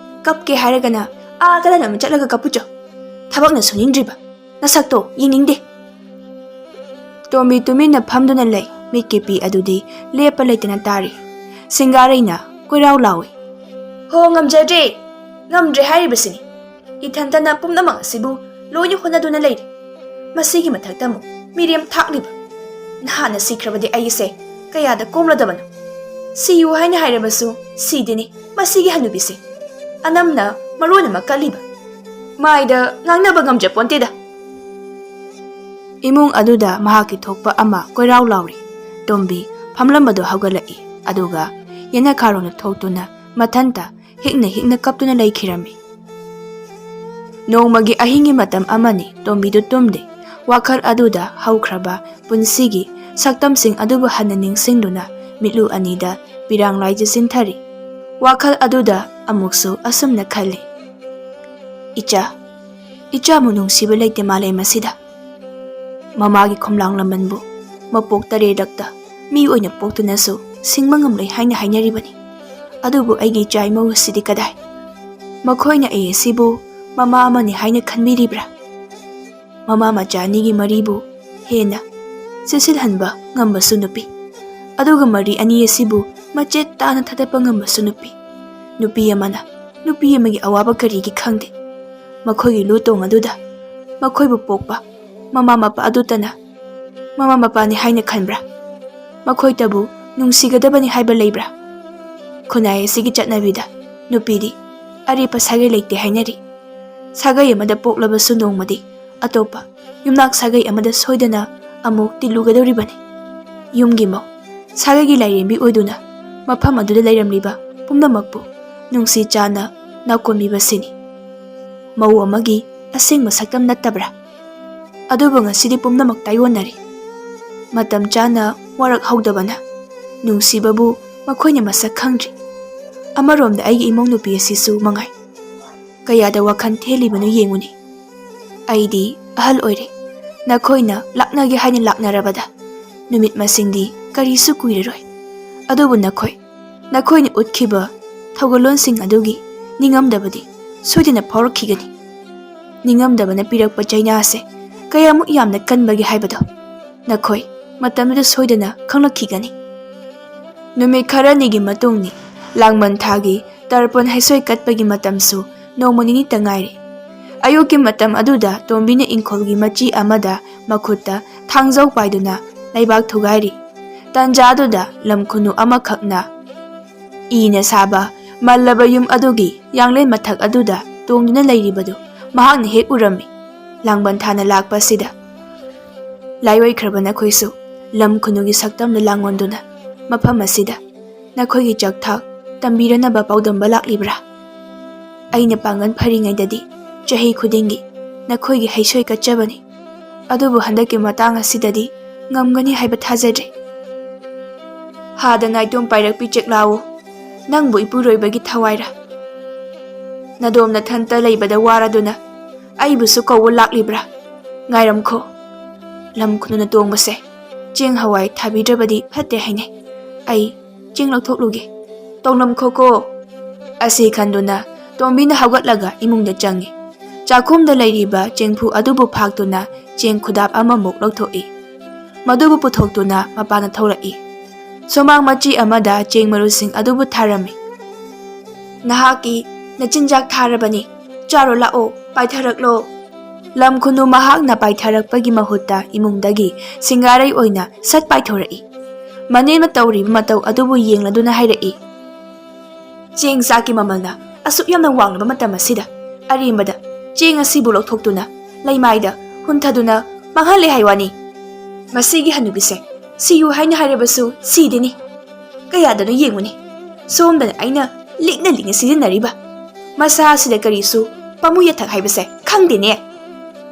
ꯀꯞꯀꯦ ꯍꯥꯏꯔꯒꯅ ꯑꯥ ꯀꯗꯥꯏꯅꯣꯝ ꯆꯠꯂꯒ ꯀꯞꯄꯨꯆꯣ꯫ ꯊꯕꯛꯅ ꯁꯨꯅꯤꯡꯗ꯭ꯔꯤꯕ ꯅꯁꯛꯇꯣ ꯌꯦꯡꯅꯤꯡꯗꯦ꯫" ꯇꯣꯝꯕꯤ ꯇꯨꯃꯤꯟꯅ ꯐꯝꯗꯨꯅ ꯂꯩ꯫ ꯃꯤꯠꯀꯤ ꯄꯤ ꯑꯗꯨꯗꯤ ꯂꯦꯞꯄ ꯂꯩꯇꯅ ꯇꯥꯔꯤ꯫ ꯁꯤꯡꯒꯥꯔꯩꯅ ꯀꯣꯏꯔꯥꯎ ꯂꯥꯎꯏ, "ꯍꯣ, ꯉꯝꯖꯗ꯭ꯔꯦ, ꯉꯝꯗ꯭ꯔꯦ ꯍꯥꯏꯔꯤꯕꯁꯤꯅꯤ꯫ ꯏꯊꯟꯇꯅ ꯄꯨꯝꯅꯃꯛ ꯑꯁꯤꯕꯨ ꯂꯣꯏꯅ ꯍꯣꯠꯅꯗꯨꯅ ꯂꯩꯔꯦ꯫ ꯃꯁꯤꯒꯤ ꯃꯊꯛꯇ ꯑꯃꯨꯛ ꯃꯤꯔꯦꯝ ꯊꯥꯛꯂꯤꯕ꯫ ꯅꯍꯥꯟꯅ ꯁꯤꯈ꯭ꯔꯕꯗꯤ ꯑꯩꯁꯦ ꯀꯌꯥꯗ ꯀꯣꯝꯂꯗꯕꯅꯣ? ꯁꯤꯌꯨ ꯍꯥꯏꯅ ꯍꯥꯏꯔꯕꯁꯨ ꯁꯤꯗꯦꯅꯦ ꯃꯁꯤꯒꯤ ꯍꯅꯨꯕꯤꯁꯦ꯫ ꯑꯅꯝꯅ ꯃꯔꯣꯟ ꯑꯃ ꯀꯜꯂꯤꯕ꯫ ꯃꯥꯏꯗ ꯉꯥꯡꯅꯕ ꯉꯝꯖꯄꯣꯟꯇꯦꯗ꯫" ꯏꯃꯨꯡ ꯑꯗꯨꯗ ꯃꯍꯥꯛꯀꯤ ꯊꯣꯛꯄ ꯑꯃ ꯀꯣꯏꯔꯥꯎ ꯂꯥꯎꯔꯤ꯫ ꯇꯣꯝꯕꯤ ꯐꯝꯂꯝꯕꯗꯨ ꯍꯧꯒꯠꯂꯛꯏ, ꯑꯗꯨꯒ ꯌꯦꯅꯈꯥꯔꯣꯝꯗ ꯊꯣꯛꯇꯨꯅ ꯃꯊꯟꯇ ꯍꯤꯛꯅ ꯍꯤꯛꯅ ꯀꯞꯇꯨꯅ ꯂꯩꯈꯤꯔꯝꯃꯤ꯫ ꯅꯣꯡꯃꯒꯤ ꯑꯍꯤꯡꯒꯤ ꯃꯇꯝ ꯑꯃꯅꯤ꯫ ꯇꯣꯝꯕꯤꯗꯨ ꯇꯨꯝꯗꯦ꯫ ꯋꯥꯈꯜ ꯑꯗꯨꯗ ꯍꯧꯈ꯭ꯔꯕ ꯄꯨꯟꯁꯤꯒꯤ ꯁꯛꯇꯝꯁꯤꯡ ꯑꯗꯨꯕꯨ ꯍꯟꯅ ꯅꯤꯡꯁꯤꯡꯗꯨꯅ ꯃꯤꯠꯂꯨ ꯑꯅꯤꯗ ꯄꯤꯔꯥꯡ ꯂꯥꯏꯖ ꯆꯤꯟꯊꯔꯤ꯫ ꯋꯥꯈꯜ ꯑꯗꯨꯗ ꯑꯃꯨꯛꯁꯨ ꯑꯁꯨꯝꯅ ꯈꯜꯂꯤ, "ꯏꯆꯥ, ꯏꯆꯥꯕꯨ ꯅꯨꯡꯁꯤꯕ ꯂꯩꯇꯦ ꯃꯥꯂꯦꯝ ꯑꯁꯤꯗ꯫ ꯃꯃꯥꯒꯤ ꯈꯣꯝꯂꯥꯡ ꯂꯃꯟꯕꯨ ꯃꯄꯣꯛ ꯇꯔꯦꯠꯂꯛꯇ ꯃꯤ ꯑꯣꯏꯅ ꯄꯣꯛꯇꯨꯅꯁꯨ ꯁꯤꯡꯕ ꯉꯝꯂꯣꯏ ꯍꯥꯏꯅ ꯍꯥꯏꯅꯔꯤꯕꯅꯤ꯫ ꯑꯗꯨꯕꯨ ꯑꯩꯒꯤ ꯏꯆꯥ ꯏꯃꯧ ꯑꯁꯤꯗꯤ ꯀꯗꯥꯏ? ꯃꯈꯣꯏꯅ ꯑꯩ ꯑꯁꯤꯕꯨ ꯃꯃꯥ ꯑꯃꯅꯤ ꯍꯥꯏꯅ ꯈꯟꯕꯤꯔꯤꯕ꯭ꯔꯥ? ꯃꯃꯥ ꯃꯆꯥ ꯑꯅꯤꯒꯤ ꯃꯔꯤꯕꯨ ꯍꯦꯟꯅ ꯆꯦꯠꯁꯤꯜꯍꯟꯕ ꯉꯝꯕꯁꯨ ꯅꯨꯄꯤ, ꯑꯗꯨꯒ ꯃꯔꯤ ꯑꯅꯤ ꯑꯁꯤꯕꯨ ꯃꯆꯦꯠ ꯇꯥꯅ ꯊꯥꯗꯠꯄ ꯉꯝꯕꯁꯨ ꯅꯨꯄꯤ꯫ ꯅꯨꯄꯤ ꯑꯃꯅ ꯅꯨꯄꯤ ꯑꯃꯒꯤ ꯑꯋꯥꯕ ꯀꯔꯤꯒꯤ ꯈꯪꯗꯦ? ꯃꯈꯣꯏꯒꯤ ꯂꯨ ꯇꯣꯡ ꯑꯗꯨꯗ ꯃꯈꯣꯏꯕꯨ ꯄꯣꯛꯄ ꯃꯃꯥ ꯃꯄꯥ ꯑꯗꯨꯇꯅ ꯃꯃꯥ ꯃꯄꯥꯅꯤ ꯍꯥꯏꯅ ꯈꯟꯕ꯭ꯔꯥ? ꯃꯈꯣꯏꯇꯕꯨ ꯅꯨꯡꯁꯤꯒꯗꯕꯅꯤ ꯍꯥꯏꯕ ꯂꯩꯕ꯭ꯔꯥ? ꯈꯨꯟꯅꯥꯏ ꯑꯁꯤꯒꯤ ꯆꯠꯅꯕꯤꯗ ꯅꯨꯄꯤꯗꯤ ꯑꯔꯦꯞꯄ ꯁꯥꯒꯩ ꯂꯩꯇꯦ ꯍꯥꯏꯅꯔꯤ꯫ ꯁꯥꯒꯩ ꯑꯃꯗ ꯄꯣꯛꯂꯕꯁꯨ ꯅꯣꯡꯃꯗꯤ ꯑꯇꯣꯞꯄ ꯌꯨꯝꯅꯥꯛ ꯁꯥꯒꯩ ꯑꯃꯗ ꯁꯣꯏꯗꯅ ꯑꯃꯨꯛ ꯇꯤꯜꯂꯨꯒꯗꯧꯔꯤꯕꯅꯤ꯫ ꯌꯨꯝꯒꯤ ꯃꯧ, ꯁꯥꯒꯩꯒꯤ ꯂꯥꯏꯔꯦꯝꯕꯤ ꯑꯣꯏꯗꯨꯅ ꯃꯐꯝ ꯑꯗꯨꯗ ꯂꯩꯔꯝꯂꯤꯕ ꯄꯨꯝꯅꯃꯛꯄꯨ ꯅꯨꯡꯁꯤ ꯆꯥꯟꯅ ꯅꯥꯀꯣꯝꯕꯤꯕꯁꯤꯅꯤ ꯃꯧ ꯑꯃꯒꯤ ꯑꯁꯦꯡꯕ ꯁꯛꯇꯝ ꯅꯠꯇꯕ꯭ꯔꯥ? ꯑꯗꯨꯕꯨ ꯉꯁꯤꯗꯤ ꯄꯨꯝꯅꯃꯛ ꯇꯥꯏꯑꯣꯟꯅꯔꯤ꯫ ꯃꯇꯝ ꯆꯥꯅ ꯋꯥꯔꯛꯍꯧꯗꯕꯅ ꯅꯨꯡꯁꯤꯕꯕꯨ ꯃꯈꯣꯏꯅ ꯃꯁꯛ ꯈꯪꯗ꯭ꯔꯤ꯫ ꯑꯃꯔꯣꯝꯗ ꯑꯩꯒꯤ ꯏꯃꯧ ꯅꯨꯄꯤ ꯑꯁꯤꯁꯨ ꯃꯉꯥꯏ꯫ ꯀꯌꯥꯗ ꯋꯥꯈꯜ ꯊꯦꯜꯂꯤꯕꯅꯣ ꯌꯦꯡꯉꯨꯅꯦ꯫ ꯑꯩꯗꯤ ꯑꯍꯜ ꯑꯣꯏꯔꯦ꯫ ꯅꯈꯣꯏꯅ ꯂꯥꯛꯅꯒꯦ ꯍꯥꯏꯅ ꯂꯥꯛꯅꯔꯕꯗ ꯅꯨꯃꯤꯠ ꯃꯁꯤꯡꯗꯤ ꯀꯔꯤꯁꯨ ꯀꯨꯏꯔꯔꯣꯏ꯫ ꯑꯗꯨꯕꯨ ꯅꯈꯣꯏ, ꯅꯈꯣꯏꯅ ꯎꯠꯈꯤꯕ ꯊꯧꯒꯜꯂꯣꯟꯁꯤꯡ ꯑꯗꯨꯒꯤ ꯅꯤꯡꯉꯝꯗꯕꯗꯤ ꯁꯣꯏꯗꯅ ꯐꯥꯎꯔꯛꯈꯤꯒꯅꯤ꯫ ꯅꯤꯡꯉꯝꯗꯕꯅ ꯄꯤꯔꯛꯄ ꯆꯩꯅꯥꯁꯦ ꯀꯌꯥꯃꯨꯛ ꯌꯥꯝꯅ ꯀꯟꯕꯒꯦ ꯍꯥꯏꯕꯗꯣ ꯅꯈꯣꯏ ꯃꯇꯝꯗꯨꯗ ꯁꯣꯏꯗꯅ ꯈꯪꯂꯛꯈꯤꯒꯅꯤ꯫ ꯅꯨꯃꯤꯠ ꯈꯔꯅꯤꯒꯤ ꯃꯇꯨꯡꯅꯤ꯫ ꯂꯥꯡꯕꯟ ꯊꯥꯒꯤ ꯇꯔꯄꯣꯟ ꯍꯩꯁꯣꯏ ꯀꯠꯄꯒꯤ ꯃꯇꯝꯁꯨ ꯅꯣꯡꯃ ꯅꯤꯅꯤꯇ ꯉꯥꯏꯔꯦ꯫ ꯑꯌꯨꯛꯀꯤ ꯃꯇꯝ ꯑꯗꯨꯗ ꯇꯣꯝꯕꯤꯅ ꯏꯪꯈꯣꯜꯒꯤ ꯃꯆꯤ ꯑꯃꯗ ꯃꯈꯨꯠꯇ ꯊꯥꯡꯖꯧ ꯄꯥꯏꯗꯨꯅ ꯂꯩꯕꯥꯛ ꯊꯨꯒꯥꯏꯔꯤ꯫ ꯇꯟꯖꯥꯗꯨꯗ ꯂꯝ ꯈꯨꯅꯨ ꯑꯃꯈꯛꯅ ꯏꯅ ꯁꯥꯕ ꯃꯜꯂꯕ ꯌꯨꯝ ꯑꯗꯨꯒꯤ ꯌꯥꯡꯂꯦꯟ ꯃꯊꯛ ꯑꯗꯨꯗ ꯇꯣꯡꯗꯨꯅ ꯂꯩꯔꯤꯕꯗꯨ ꯃꯍꯥꯛꯅ ꯍꯦꯛ ꯎꯔꯝꯃꯤ꯫ ꯂꯥꯡꯕꯟ ꯊꯥꯅ ꯂꯥꯛꯄ ꯑꯁꯤꯗ ꯂꯥꯏꯑꯣꯏꯈ꯭ꯔꯕ ꯅꯈꯣꯏꯁꯨ ꯂꯝ ꯈꯨꯅꯨꯒꯤ ꯁꯛꯇꯝꯗ ꯂꯥꯡꯑꯣꯟꯗꯨꯅ ꯃꯐꯝ ꯑꯁꯤꯗ ꯅꯈꯣꯏꯒꯤ ꯆꯥꯛꯊꯥꯛ ꯇꯝꯕꯤꯔꯅꯕ ꯄꯥꯎꯗꯝꯕ ꯂꯥꯛꯂꯤꯕ꯭ꯔꯥ? ꯑꯩꯅ ꯄꯥꯡꯒꯜ ꯐꯔꯤꯉꯩꯗꯗꯤ ꯆꯍꯤ ꯈꯨꯗꯤꯡꯒꯤ ꯅꯈꯣꯏꯒꯤ ꯍꯩꯁꯣꯏ ꯀꯠꯆꯕꯅꯤ꯫ ꯑꯗꯨꯕꯨ ꯍꯟꯗꯛꯀꯤ ꯃꯇꯥꯡ ꯑꯁꯤꯗꯗꯤ ꯉꯝꯒꯅꯤ ꯍꯥꯏꯕ ꯊꯥꯖꯗ꯭ꯔꯦ꯫ ꯍꯥꯗ ꯅꯥꯏꯇꯣꯝ ꯄꯥꯏꯔꯛꯄꯤ ꯆꯦꯛꯂꯥꯎ, ꯅꯪꯕꯨ ꯏꯄꯨꯔꯣꯏꯕꯒꯤ ꯊꯋꯥꯏꯔꯥ? ꯅꯗꯣꯝ ꯅꯊꯟꯇ ꯂꯩꯕꯗ ꯋꯥꯔꯗꯨꯅ ꯑꯩꯕꯨꯁꯨ ꯀꯧꯕ ꯂꯥꯛꯂꯤꯕ꯭ꯔꯥ? ꯉꯥꯏꯔꯝꯈꯣ꯫ ꯂꯝ ꯈꯨꯅꯨꯅ ꯇꯣꯡꯕꯁꯦ ꯆꯦꯡ ꯍꯋꯥꯏ ꯊꯥꯕꯤꯗ꯭ꯔꯕꯗꯤ ꯐꯠꯇꯦ ꯍꯥꯏꯅꯩ꯫ ꯑꯩ ꯆꯦꯡ ꯂꯧꯊꯣꯛꯂꯨꯒꯦ꯫ ꯇꯣꯡꯂꯝꯈꯣꯀꯣ꯫ ꯑꯁꯤ ꯈꯟꯗꯨꯅ ꯇꯣꯝꯕꯤꯅ ꯍꯧꯒꯠꯂꯒ ꯏꯃꯨꯡꯗ ꯆꯪꯉꯤ꯫ ꯆꯥꯛꯈꯨꯝꯗ ꯂꯩꯔꯤꯕ ꯆꯦꯡꯐꯨ ꯑꯗꯨꯕꯨ ꯐꯥꯛꯇꯨꯅ ꯆꯦꯡ ꯈꯨꯗꯥꯞ ꯑꯃꯃꯨꯛ ꯂꯧꯊꯣꯛꯏ꯫ ꯃꯗꯨꯕꯨ ꯄꯨꯊꯣꯛꯇꯨꯅ ꯃꯄꯥꯅ ꯊꯣꯛꯂꯛꯏ꯫ ꯁꯨꯃꯥꯡ ꯃꯆꯤ ꯑꯃꯗ ꯆꯦꯡ ꯃꯔꯨꯁꯤꯡ ꯑꯗꯨꯕꯨ ꯊꯥꯔꯝꯃꯤ꯫ "ꯅꯍꯥꯛꯀꯤ ꯅꯆꯤꯟꯖꯥꯛ ꯊꯥꯔꯕꯅꯤ, ꯆꯥꯔꯣ ꯂꯥꯛꯑꯣ, ꯄꯥꯏꯊꯔꯛꯂꯣ꯫" ꯂꯝ ꯈꯨꯅꯨ ꯃꯍꯥꯛꯅ ꯄꯥꯏꯊꯔꯛꯄꯒꯤ ꯃꯍꯨꯠꯇ ꯏꯃꯨꯡꯗꯒꯤ ꯁꯤꯡꯒꯥꯔꯩ ꯑꯣꯏꯅ ꯁꯠ ꯄꯥꯏꯊꯣꯔꯛꯏ꯫ ꯃꯅꯦꯝꯅ ꯇꯧꯔꯤꯕ ꯃꯇꯧ ꯑꯗꯨꯕꯨ ꯌꯦꯡꯂꯗꯨꯅ ꯍꯥꯏꯔꯛꯏ, "ꯆꯦꯡ ꯆꯥꯛꯀꯤ ꯃꯃꯜꯅ ꯑꯁꯨꯛ ꯌꯥꯝꯅ ꯋꯥꯡꯂꯕ ꯃꯇꯝ ꯑꯁꯤꯗ ꯑꯔꯦꯝꯕꯗ ꯆꯦꯡ ꯑꯁꯤꯕꯨ ꯂꯧꯊꯣꯛꯇꯨꯅ ꯂꯩꯃꯥꯏꯗ ꯍꯨꯟꯊꯗꯨꯅ ꯃꯥꯡꯍꯜꯂꯦ ꯍꯥꯏ ꯋꯥꯅꯤ꯫ ꯃꯁꯤꯒꯤ ꯍꯅꯨꯕꯤꯁꯦ ꯁꯤꯌꯨ ꯍꯥꯏꯅ ꯍꯥꯏꯔꯕꯁꯨ ꯁꯤꯗꯦꯅꯤ꯫ ꯀꯌꯥꯗꯅꯣ ꯌꯦꯡꯉꯨꯅꯦ, ꯁꯣꯝꯗꯅ ꯑꯩꯅ ꯂꯤꯛꯅ ꯂꯤꯛꯅ ꯁꯤꯖꯤꯟꯅꯔꯤꯕ꯫ ꯃꯁꯥ ꯑꯁꯤꯗ ꯀꯔꯤꯁꯨ ꯄꯥꯝꯃꯨ ꯌꯥꯊꯛ ꯍꯥꯏꯕꯁꯦ ꯈꯪꯗꯦꯅꯦ꯫"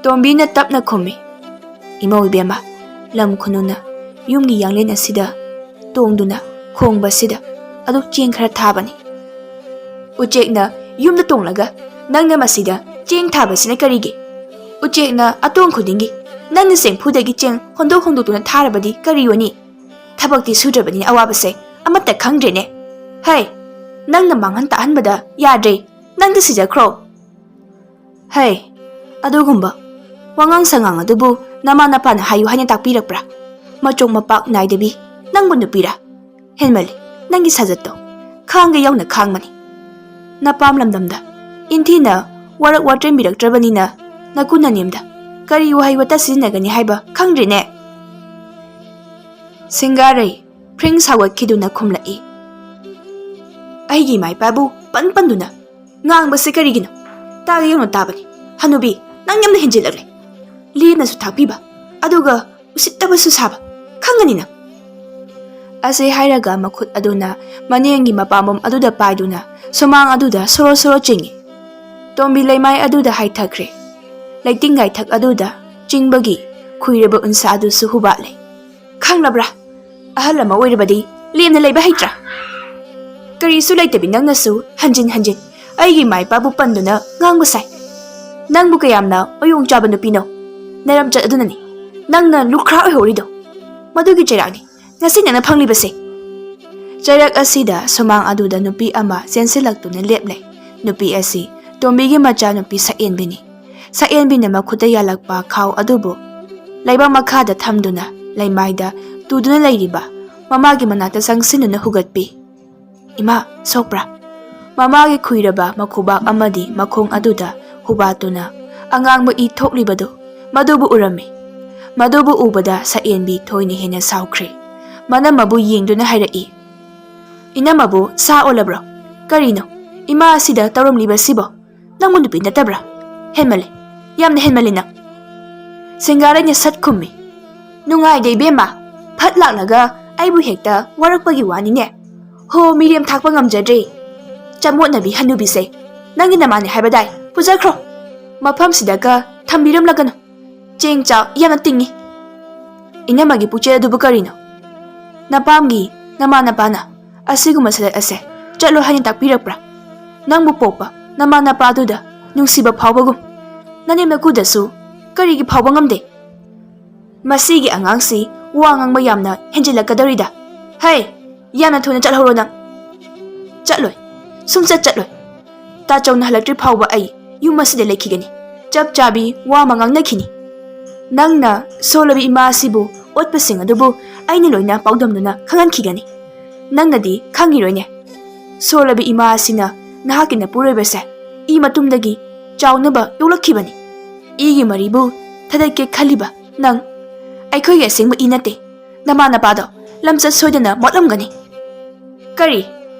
ꯇꯣꯝꯕꯤꯅ ꯇꯞꯅ ꯈꯨꯝꯃꯤ, "ꯏꯃꯧ ꯏꯕꯦꯝꯃ, ꯂꯝ ꯈꯨꯅꯨꯅ ꯌꯨꯝꯒꯤ ꯌꯥꯡꯂꯦꯟ ꯑꯁꯤꯗ ꯇꯣꯡꯗꯨꯅ ꯈꯣꯡꯕꯁꯤꯗ ꯑꯗꯨꯛ ꯆꯦꯡ ꯈꯔ ꯊꯥꯕꯅꯤ꯫" "ꯎꯆꯦꯛꯅ ꯌꯨꯝꯗ ꯇꯣꯡꯂꯒ ꯅꯪꯅ ꯃꯁꯤꯗ ꯆꯦꯡ ꯊꯥꯕꯁꯤꯅ ꯀꯔꯤꯒꯤ? ꯎꯆꯦꯛꯅ ꯑꯇꯣꯡ ꯈꯨꯗꯤꯡꯒꯤ ꯅꯪꯅ ꯆꯦꯡꯐꯨꯗꯒꯤ ꯆꯦꯡ ꯍꯣꯟꯗꯣꯛ ꯍꯣꯟꯗꯣꯛꯇꯨꯅ ꯊꯥꯔꯕꯗꯤ ꯀꯔꯤ ꯑꯣꯏꯅꯤ? ꯊꯕꯛꯇꯤ ꯁꯨꯗ꯭ꯔꯕꯅꯤꯅ ꯑꯋꯥꯕꯁꯦ ꯑꯃꯠꯇ ꯈꯪꯗ꯭ꯔꯦꯅꯦ꯫ ꯍꯩ, ꯅꯪꯅ ꯃꯥꯡꯍꯟ ꯇꯥꯛꯍꯟꯕꯗ ꯌꯥꯗ꯭ꯔꯦ꯫ ꯅꯪꯗꯤ ꯁꯤꯖꯈ꯭ꯔꯣ꯫" "ꯍꯩ, ꯑꯗꯨꯒꯨꯝꯕ ꯋꯥꯉꯥꯡ ꯁꯉꯥꯡ ꯑꯗꯨꯕꯨ ꯅꯃꯥ ꯅꯄꯥꯅ ꯍꯥꯏꯌꯨ ꯍꯥꯏꯅ ꯇꯥꯛꯄꯤꯔꯛꯄ꯭ꯔꯥ? ꯃꯆꯣꯡ ꯃꯄꯥꯛ ꯅꯥꯏꯗꯕꯤ, ꯅꯪꯕꯨ ꯅꯨꯄꯤꯔꯥ? ꯍꯦꯟꯃꯜꯂꯤ ꯅꯪꯒꯤ ꯁꯥꯖꯠꯇꯣ꯫ ꯈꯥꯡꯒꯦ ꯌꯥꯎꯅ ꯈꯥꯡꯕꯅꯤ꯫ ꯅꯄꯥꯝ ꯂꯝꯗꯝꯗ ꯏꯟꯊꯤꯅ ꯋꯥꯔꯛ ꯋꯥꯇꯦꯝꯕꯤꯔꯛꯇ꯭ꯔꯕꯅꯤꯅ ꯅꯀꯨ ꯅꯅꯦꯝꯗ ꯀꯔꯤ ꯋꯥꯍꯩ ꯋꯥꯇꯥ ꯁꯤꯖꯤꯟꯅꯒꯅꯤ ꯍꯥꯏꯕ ꯈꯪꯗ꯭ꯔꯦꯅꯦ꯫" ꯁꯤꯡꯒꯥꯔꯩ ꯐ꯭ꯔꯤꯡ ꯁꯥꯎꯒꯠꯈꯤꯗꯨꯅ ꯈꯨꯝꯂꯛꯏ, "ꯑꯩꯒꯤ ꯏꯃꯥ ꯏꯄꯥꯕꯨ ꯄꯟ ꯄꯟꯗꯨꯅ ꯉꯥꯡꯕꯁꯦ ꯀꯔꯤꯒꯤꯅꯣ? ꯇꯥꯒꯦ ꯌꯧꯅ ꯇꯥꯕꯅꯤ꯫ ꯍꯅꯨꯕꯤ, ꯅꯪ ꯌꯥꯝꯅ ꯍꯦꯟꯖꯤꯜꯂꯛꯂꯦ꯫ ꯂꯦꯝꯅꯁꯨ ꯊꯥꯛꯄꯤꯕ, ꯑꯗꯨꯒ ꯎꯁꯤꯠꯇꯕꯁꯨ ꯁꯥꯕ꯫ ꯈꯪꯒꯅꯤ ꯅꯪ꯫" ꯑꯁꯤ ꯍꯥꯏꯔꯒ ꯃꯈꯨꯠ ꯑꯗꯨꯅ ꯃꯅꯦꯡꯒꯤ ꯃꯄꯥꯝꯕꯣꯝ ꯑꯗꯨꯗ ꯄꯥꯏꯗꯨꯅ ꯁꯨꯃꯥꯡ ꯑꯗꯨꯗ ꯁꯣꯔꯣ ꯁꯣꯔꯣ ꯆꯤꯡꯏ꯫ ꯇꯣꯝꯕꯤ ꯂꯩꯃꯥꯏ ꯑꯗꯨꯗ ꯍꯥꯏꯊꯈ꯭ꯔꯦ꯫ ꯂꯩꯇꯤꯡ ꯒꯥꯏꯊꯛ ꯑꯗꯨꯗ ꯆꯤꯡꯕꯒꯤ ꯈꯨꯏꯔꯕ ꯎꯟꯁꯥ ꯑꯗꯨꯁꯨ ꯍꯨꯕꯥꯠꯂꯦ꯫ "ꯈꯪꯂꯕ꯭ꯔꯥ? ꯑꯍꯜ ꯑꯃ ꯑꯣꯏꯔꯕꯗꯤ ꯂꯦꯝꯅ ꯂꯩꯕ ꯍꯩꯇ꯭ꯔꯥ? ꯀꯔꯤꯁꯨ ꯂꯩꯇꯕꯤ ꯅꯪꯅꯁꯨ ꯍꯟꯖꯤꯟ ꯍꯟꯖꯤꯟ ꯑꯩꯒꯤ ꯏꯃꯥ ꯏꯄꯥꯕꯨ ꯄꯟꯗꯨꯅ ꯉꯥꯡꯕ ꯁꯥꯏ꯫ ꯅꯪꯕꯨ ꯀꯌꯥꯝꯅ ꯃꯌꯣꯡ ꯆꯥꯕ ꯅꯨꯄꯤꯅꯣ? ꯅꯔꯝꯆꯠ ꯑꯗꯨꯅꯅꯤ ꯅꯪꯅ ꯂꯨꯈ꯭ꯔꯥ ꯑꯣꯏꯍꯧꯔꯤꯗꯣ꯫ ꯃꯗꯨꯒꯤ ꯆꯩꯔꯥꯛꯅꯤ ꯉꯁꯤ ꯅꯪꯅ ꯐꯪꯂꯤꯕꯁꯦ꯫" ꯆꯩꯔꯛ ꯑꯁꯤꯗ ꯁꯨꯃꯥꯡ ꯑꯗꯨꯗ ꯅꯨꯄꯤ ꯑꯃ ꯆꯦꯟꯁꯤꯜꯂꯛꯇꯨꯅ ꯂꯦꯞꯂꯦ꯫ ꯅꯨꯄꯤ ꯑꯁꯤ ꯇꯣꯝꯕꯤꯒꯤ ꯃꯆꯥꯅꯨꯄꯤ ꯁꯛꯍꯦꯟꯕꯤꯅꯤ꯫ ꯁꯛꯍꯦꯟꯕꯤꯅ ꯃꯈꯨꯠꯇ ꯌꯥꯜꯂꯛꯄ ꯈꯥꯎ ꯑꯗꯨꯕꯨ ꯂꯩꯕꯥꯛ ꯃꯈꯥꯗ ꯊꯝꯗꯨꯅ ꯂꯩꯃꯥꯏꯗ ꯇꯨꯗꯨꯅ ꯂꯩꯔꯤꯕ ꯃꯃꯥꯒꯤ ꯃꯅꯥꯛꯇ ꯆꯪꯁꯤꯟꯗꯨꯅ ꯍꯨꯒꯠꯄꯤ꯫ "ꯏꯃꯥ, ꯁꯣꯛꯄ꯭ꯔꯥ?" ꯃꯃꯥꯒꯤ ꯈꯨꯏꯔꯕ ꯃꯈꯨꯕꯥꯛ ꯑꯃꯗꯤ ꯃꯈꯣꯡ ꯑꯗꯨꯗ ꯍꯨꯕꯥꯠꯇꯨꯅ ꯑꯉꯥꯡꯕ ꯏ ꯊꯣꯛꯂꯤꯕꯗꯨ, ꯃꯗꯨꯕꯨ ꯎꯔꯝꯃꯤ꯫ ꯃꯗꯨꯕꯨ ꯎꯕꯗ ꯁꯛꯌꯦꯟꯕꯤ ꯊꯣꯏꯅ ꯍꯦꯟꯅ ꯁꯥꯎꯈ꯭ꯔꯦ꯫ ꯃꯅꯝꯃꯕꯨ ꯌꯦꯡꯗꯨꯅ ꯍꯥꯏꯔꯛꯏ, "ꯏꯅꯝꯃꯕꯨ ꯁꯥ ꯑꯣꯜꯂꯕ꯭ꯔꯣ? ꯀꯔꯤꯅꯣ ꯏꯃꯥ ꯑꯁꯤꯗ ꯇꯧꯔꯝꯂꯤꯕꯁꯤꯕꯣ? ꯅꯪꯕꯨ ꯅꯨꯄꯤ ꯅꯠꯇꯕ꯭ꯔꯥ? ꯍꯦꯟꯃꯜꯂꯦ, ꯌꯥꯝꯅ ꯍꯦꯟꯃꯜꯂꯦ ꯅꯪ!" ꯁꯦꯡꯒꯥꯔꯩꯅ ꯁꯠ ꯈꯨꯝꯃꯤ, "ꯅꯨꯡꯉꯥꯏꯗꯦ ꯏꯕꯦꯝꯃ, ꯐꯠ ꯂꯥꯛꯂꯒ ꯑꯩꯕꯨ ꯍꯦꯛꯇ ꯋꯥꯔꯛꯄꯒꯤ ꯋꯥꯅꯤꯅꯦ꯫ ꯍꯣ, ꯃꯤꯔꯦꯝ ꯊꯥꯛꯄ ꯉꯝꯖꯗ꯭ꯔꯦ꯫ ꯆꯃꯣꯠꯅꯕꯤ ꯍꯅꯨꯕꯤꯁꯦ, ꯅꯪꯒꯤ ꯅꯃꯥꯟꯅꯦ ꯍꯥꯏꯕꯗꯥꯏ? ꯄꯨꯖꯈ꯭ꯔꯣ꯫ ꯃꯐꯝꯁꯤꯗꯒ ꯊꯝꯕꯤꯔꯝꯂꯒꯅꯨ꯫ ꯆꯦꯡ ꯆꯥꯛ ꯌꯥꯝꯅ ꯇꯤꯡꯉꯤ꯫ ꯏꯅꯝꯃꯒꯤ ꯄꯨꯛꯆꯦꯜ ꯑꯗꯨꯕꯨ ꯀꯔꯤꯅꯣ? ꯅꯄꯥꯝꯒꯤ ꯅꯃꯥ ꯅꯄꯥꯅ ꯑꯁꯤꯒꯨꯝꯕ ꯁꯔꯦꯠ ꯑꯁꯦ ꯆꯠꯂꯣ ꯍꯥꯏꯅ ꯇꯥꯛꯄꯤꯔꯛꯄ꯭ꯔꯥ? ꯅꯪꯕꯨ ꯄꯣꯛꯄ ꯅꯃꯥ ꯅꯄꯥꯗꯨꯗ ꯅꯨꯡꯁꯤꯕ ꯐꯥꯎꯕꯒꯨꯝ, ꯅꯅꯦꯝ ꯅꯀꯨꯗꯁꯨ ꯀꯔꯤꯒꯤ ꯐꯥꯎꯕ ꯉꯝꯗꯦ? ꯃꯁꯤꯒꯤ ꯑꯉꯥꯡꯁꯤ ꯋꯥ ꯉꯥꯡꯕ ꯌꯥꯝꯅ ꯍꯦꯟꯖꯤꯜꯂꯛꯀꯗꯧꯔꯤꯗ꯫ ꯍꯩ, ꯌꯥꯝꯅ ꯊꯨꯅ ꯆꯠꯍꯧꯔꯣ ꯅꯪ!" "ꯆꯠꯂꯣꯏ, ꯁꯨꯡꯆꯠ ꯆꯠꯂꯣꯏ꯫ ꯇꯥꯆꯧꯅ ꯍꯜꯂꯛꯇ꯭ꯔꯤ ꯐꯥꯎꯕ ꯑꯩ ꯌꯨꯝ ꯑꯁꯤꯗ ꯂꯩꯈꯤꯒꯅꯤ꯫ ꯆꯞ ꯆꯥꯕꯤ ꯋꯥ ꯑꯃ ꯉꯥꯡꯅꯈꯤꯅꯤ꯫ ꯅꯪꯅ ꯁꯣꯜꯂꯕꯤ ꯏꯃꯥ ꯑꯁꯤꯕꯨ ꯑꯣꯠꯄꯁꯤꯡ ꯑꯗꯨꯕꯨ ꯑꯩꯅ ꯂꯣꯏꯅ ꯄꯥꯎꯗꯝꯗꯨꯅ ꯈꯪꯍꯟꯈꯤꯒꯅꯤ꯫ ꯅꯪꯅꯗꯤ ꯈꯪꯉꯤꯔꯣꯏꯅꯦ꯫ ꯁꯣꯜꯂꯕꯤ ꯏꯃꯥ ꯑꯁꯤꯅ ꯅꯍꯥꯛꯀꯤ ꯅꯄꯨꯔꯣꯏꯕꯁꯦ ꯏ ꯃꯇꯨꯝꯗꯒꯤ ꯆꯥꯎꯅꯕ ꯌꯣꯛꯂꯛꯈꯤꯕꯅꯤ꯫ ꯏꯒꯤ ꯃꯔꯤꯕꯨ ꯊꯗꯠꯀꯦ ꯈꯜꯂꯤꯕ ꯅꯪ ꯑꯩꯈꯣꯏꯒꯤ ꯑꯁꯦꯡꯕ ꯏ ꯅꯠꯇꯦ꯫ ꯅꯃꯥ ꯅꯄꯥꯗꯣ ꯂꯝꯆꯠ ꯁꯣꯏꯗꯅ ꯃꯣꯠꯂꯝꯒꯅꯤ꯫" "ꯀꯔꯤ?